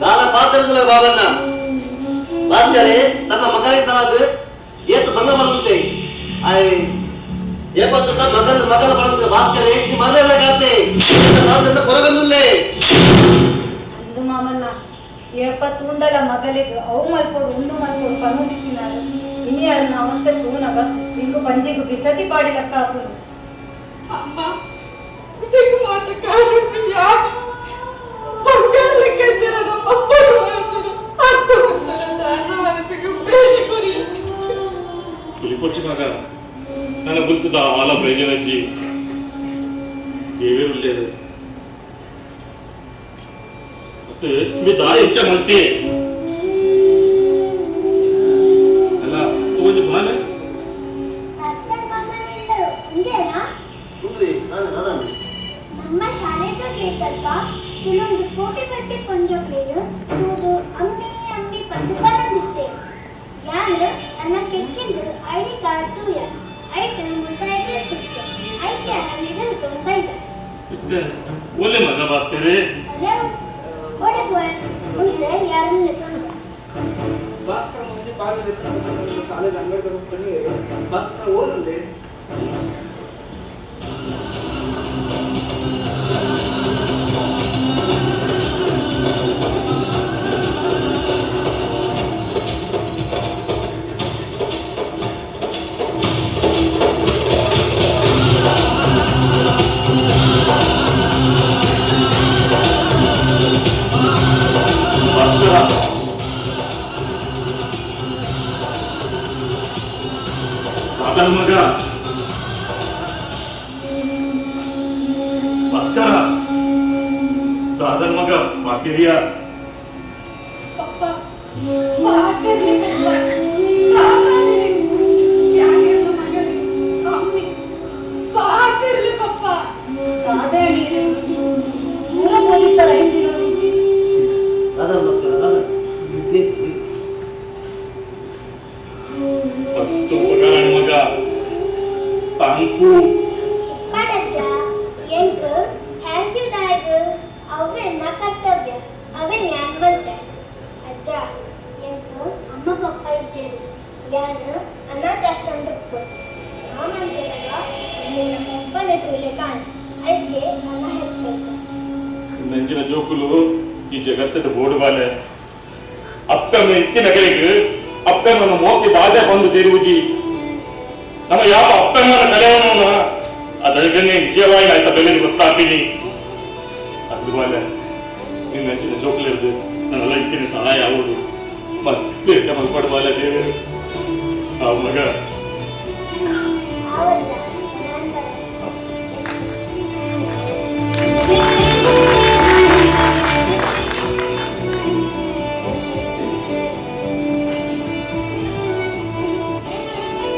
ದಾದ ಪಾತ್ರದಲ್ಲ ಬಾಬಣ್ಣ ಬಾಸ್ಕರೆ ತನ್ನ ಮಗನಿಗೆ ಸಲಾದ ಏತು ಬಂಗ ಬರುತ್ತೆ ಆಯ್ ಏಪತ್ತುಲ್ಲ ಮಗನ ಮಗನ ಬರುತ್ತೆ ಬಾಸ್ಕರೆ ಇದು ಮರಳೆಲ್ಲ ಕಾತೆ ಪಾತ್ರದ ಕೊರಗಲ್ಲೇ ಅಂದು ಮಾಮಣ್ಣ ಏಪ ತೂಂಡಲ ಮಗಲಿಗೆ ಅವು ಮಲ್ಪೋಡು ಉಂದು ಮಲ್ಪೋಡು ಪನ್ನೊಂದಿತ್ತಿನಾರು ಇನಿ ಅನ್ನ ಅವಸ್ಥೆ ತೂನಗ ಇಂಕು ಪಂಜಿಗು ಬಿಸತಿ ಪಾಡಿ ಲೆಕ್ಕ ಹಾಕುದು. ಅಮ್ಮ ಇದಕ್ಕೆ ಮಾತ್ರ ಕಾರಣ ಯಾರು ಬಂಗಾರ ಲೆಕ್ಕ ಇದ್ದೀರ ನಮ್ಮ ಅಪ್ಪನ ಮನಸ್ಸಿಗೆ ಅರ್ಥ ಮಾಡ್ತಾರಂತ ಅಣ್ಣ ಮನಸ್ಸಿಗೆ ಬೇರೆ ಗುರಿ ಕುಲಿಪೊಚ್ಚಿ ಮಗ ನನ್ನ ಗುರ್ತದ ಆಲ ಪ್ರಯೋಜನಜ್ಜಿ ದೇವೇರುಳ್ಳೇರು ಮತ್ತೆ మీ ದಾರಿ ಹೆಚ್ಚ ಮಂತಿ ಅಲ್ಲ ಒಂಜಿ ಬಾಲೆ ಇತ್ತಲ್ಪ ಕೆಲವೊಂದು ಕೋಟಿ ಬಟ್ಟೆ ಪೊಂಜೋಕ್ಲೇನು ತೂದು ಅಮ್ಮಿ ಅಮ್ಮಿ ಪಂದು ಪರಂದಿತ್ತೆ ಯಾನು ನನ್ನ ಕೆಕ್ಕೆಂದು ಐಡಿ ಕಾರ್ಡ್ ತೂಯ ಐಟ್ ಮುಟ್ಟ ಅಡ್ರೆಸ್ ಇತ್ತು ಐಕೆ ನನ್ನ ತೊಂಬೈದ ಇತ್ತೆ ಒಲ್ಲೆ ಮಗ ಭಾಸ್ಕರೇ ಅಲ್ಲೇ ಓಡೆ ಪೋಯ ಮುಂದೆ ಯಾರನ್ನು ತೊಂದ ಭಾಸ್ಕರ ಮುಂದೆ ಬಾಗಿಲು ಸಾಲದ ಅಂಗಡಿ ಬನ್ನಿ ಭಾಸ್ಕರ ಓದಂದೆ ಭಾಸ್ಕರ ಸಾಧನ ಮಗ ಭಾಸ್ಕರ ದಾದನ್ ಮಗ ಪಾಕಿರಿಯ ಪಪ್ಪ ಪಾತಿರ್ಲಿ ಪಪ್ಪ ಯಾಕೆ ಮಗಲಿ ಅಮ್ಮಿ ಪಾತಿರ್ಲಿ ಪಪ್ಪ ದಾದ ನೀರು ಮೂಲ ಪೊಲೀಸರ ಹಿಂದಿನ ದಾದಾ ಮಕ್ಕಳ ದಾದಾ ಫಸ್ಟ್ ಉಪಕಾರ ಮಗ thank you ಪಾಡಜ್ಜ ಎಂಕ್ thank you ದಾಯಕ್ ಅವೆನ್ನ ಕರ್ತವ್ಯ ಅವೇ ನ್ಯಾನ್ ಬಲ್ತೆ ಅಜ್ಜ ಎಂಕ್ ಅಮ್ಮ ಪಪ್ಪ ಇಜ್ಜೇರು ಯಾನ್ ಅನಾಥಾಶ್ರಮದ ಮಾಮಂದಿರಗ ನಿನ್ನ ಪಪ್ಪನೆ ತೂಲೆ ಕಾಣ್ ಐಕೆ ನನ್ನ ಹೆಸರು ನಂಜಿನ ಜೋಕುಲು ಈ ಜಗತ್ತದ ಬೋಡು ಬಾಲೆ ಅಪ್ಪಮ್ಮ ಇತ್ತಿನ ಕಡೆಗೆ ಅಪ್ಪಮ್ಮನ ಮೋತಿ ದಾದೆ ಬಂದು ತಿರುಗುಜಿ ನಮ್ಮ ಯಾವ ಅಪ್ಪಮ್ಮನ ಕಲೆವನ್ನ ಅದನ್ನೇ ನಿಜವಾಗಿ ಆಯ್ತಾ ಬೆಲೆ ಗೊತ್ತಾಗ್ತೀನಿ ಅದು ಬಾಲೆ ನಿನ್ನ ನಂಚಿನ ಜೋಕುಲಿರ್ದು ನನ್ನೆಲ್ಲ ಇಚ್ಚಿನ ಸಹಾಯ ಆಗೋದು ಮಸ್ತ್ ಎಡ್ಡೆ ಮಲ್ಪಾಡು ಬಾಲೆ ದೇವರು ಆ ಮಗ ಆವಜ್ಜ ನಾನ್ ಬರ್ತೇನೆ.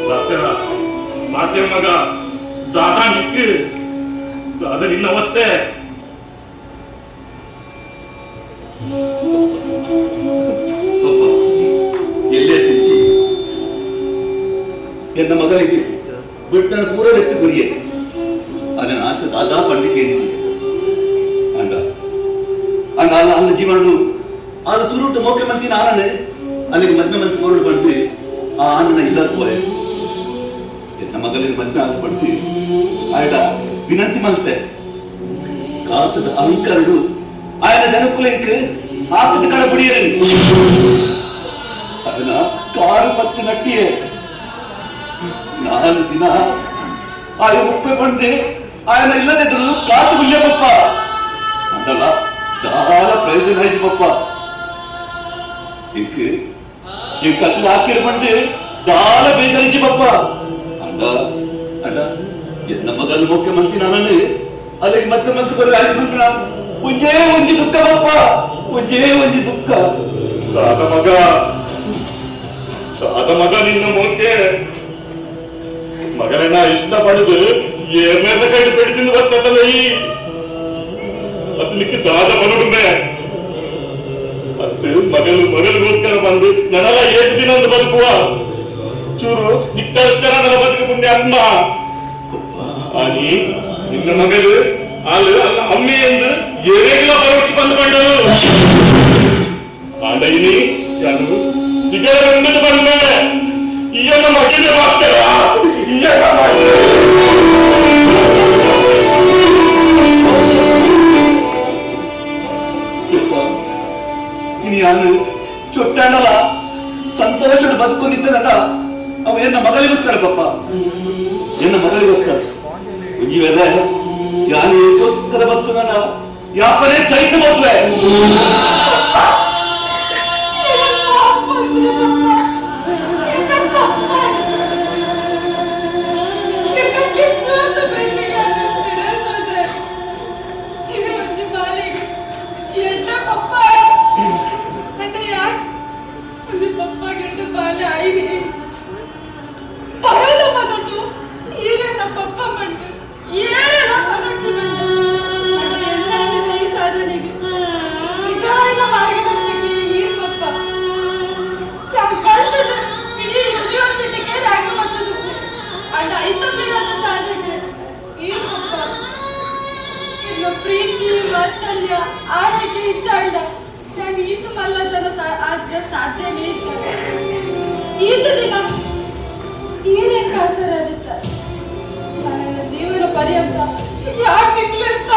ಭಾಸ್ಕರ ಮಾತೆ ಮಗ ದಾದಾ ನಿಕ್ಕು ದಾದ ನಿನ್ನ ಅವಸ್ಥೆ ಪಪ್ಪ ಎಲ್ಲೇ ತಿಂಚಿ ಎನ್ನ ಮಗಳಿಗೆ ಬಿಟ್ಟನ ಪೂರ ಎತ್ತು ಗುರಿಯೇ ಅದನ್ನ ಆಶೆ ದಾದಾ ಪಂಡಿಗೆ ಎಣಿಸಿ ಅಂಡ ಅಂಡ ಅಲ್ಲ ಅಲ್ಲ ಜೀವನಡು ಆದ ಸುರುಟು ಮೋಕೆ ಮಂತಿನ ಆನನೆ ಅಲ್ಲಿಗೆ ಮದ್ವೆ ಮಂತಿ ಕೊರಡು ಬಂದು ಆ ಆನನ ಇಲ್ಲ ಪೋಯೆ ಎನ್ನ ಮಗಳಿಗೆ ಮದ್ವೆ ಆಗ ಪಡ್ತಿ ಆಯ್ಡ ವಿನಂತಿ ಮಲ್ತೆ ಕಾಸದ ಅಹಂಕಾರಡು ಆಯನ ಜನಕುಲೆಂಕ್ ಹಾಕದ ಕಡ ಬಿಡಿಯರು ಅದನ್ನ ಕಾರು ಮತ್ತು ನಟ್ಟಿಯೇ ನಾಲ್ಕು ದಿನ ಆಯ ಉಪ್ಪೆ ಬಂದೆ ಆಯನ ಇಲ್ಲದಿದ್ರು ಕಾತು ಗುಲ್ಯ ಪಪ್ಪ ಅದಲ್ಲ ದಾರ ಪ್ರಯೋಜನ ಆಯ್ತು ಪಪ್ಪ ಇಂಕ್ ಈ ಕತ್ಲು ಹಾಕಿರು ಬಂದು ದಾರ ಬೇಜಾರಿಜಿ ಪಪ್ಪ ಅಂಡ ಅಂಡ ಎನ್ನ ಮಗನ ಮುಖ್ಯಮಂತ್ರಿ ನಾನನ್ನು ಅಲ್ಲಿಗೆ ಮತ್ತೆ ಮಂತ್ರಿ ಬರೋ ಆಯ್ತು ಒಂಜೇ ಒಂಜಿ ದುಃಖ ಪಪ್ಪ ಒಂಜೇ ಒಂಜಿ ದುಃಖ ದಾದ ಮಗ ದಾದ ಮಗ ನಿನ್ನ ಮೋಕೆ ಮಗನನ್ನ ಇಷ್ಟ ಪಡೆದು ಏರ್ಮೇದ ಕೈ ಪೆಡಿತಿಂದು ಬರ್ತದಲ್ಲ ಈ ಅದು ನಿಕ್ಕ ದಾದ ಬರುಡುಂಬೆ ಅದು ಮಗಲು ಮಗಲಿಗೋಸ್ಕರ ಬಂದು ನನಲ್ಲ ಏಳು ದಿನ ಒಂದು ಬದುಕುವ ಚೂರು ನಿಕ್ಕೋಸ್ಕರ ನನ್ನ ಬದುಕು ಪುಣ್ಯ ಆತ್ಮ అని ನಿನ್ನ ಮಗಲು ಆಳು ಅಲ್ಲ ಅಮ್ಮೆ ಎಂದು ಏರೇಗಿಲ್ಲ ಬರೋಟಿ ಬಂದು ಬಂಡರು ಆಂಡಯಿನಿ ಯಾನು ಇದರ ಬಂದು ಬಂದೆ ಈಯನ ಮಗನೇ ಮಾಡ್ತಾರ ಈಯನ ಮಗನೇ ಯಪ್ಪ, ಇನಿ ಯಾನು ಚೊಟ್ಟಾಣಲ ಸಂತೋಷದ ಬದುಕೊಂಡಿದ್ದನಲ್ಲ ಅವ ಎನ್ನ ಮಗಳಿಗೋಸ್ಕರ ಪಪ್ಪ ಎನ್ನ ಮಗಳಿಗೋಸ್ಕರ ಒಂಜಿವೆಲ್ಲ ಯಾನು ಏಕೋಸ್ಕರ ಬದುಕುದನ ಯಾಪನೇ ಸಹಿತ ಮದುವೆ ಪಪ್ಪ ಮಂಡು ಏನ ಮನೋಜಿ ಮಂಡು ವಾತ್ಸಲ್ಯ ಆರೈಕೆ ಇಚ್ಚಾಂಡ ನಾನು ಈತ ಮಲ್ಲ ಜನ ಆದ್ಯ ಸಾಧ್ಯನೇ ಇಚ್ಚಾಂಡ. ಈತ ದಿನ ಈರೇನ್ ಕಾಸರಾದಿತ್ತ ನನ್ನ ಜೀವನ ಪರ್ಯಂತ ಯಾಕೆ ನಿಕ್ಲೆತ್ತ.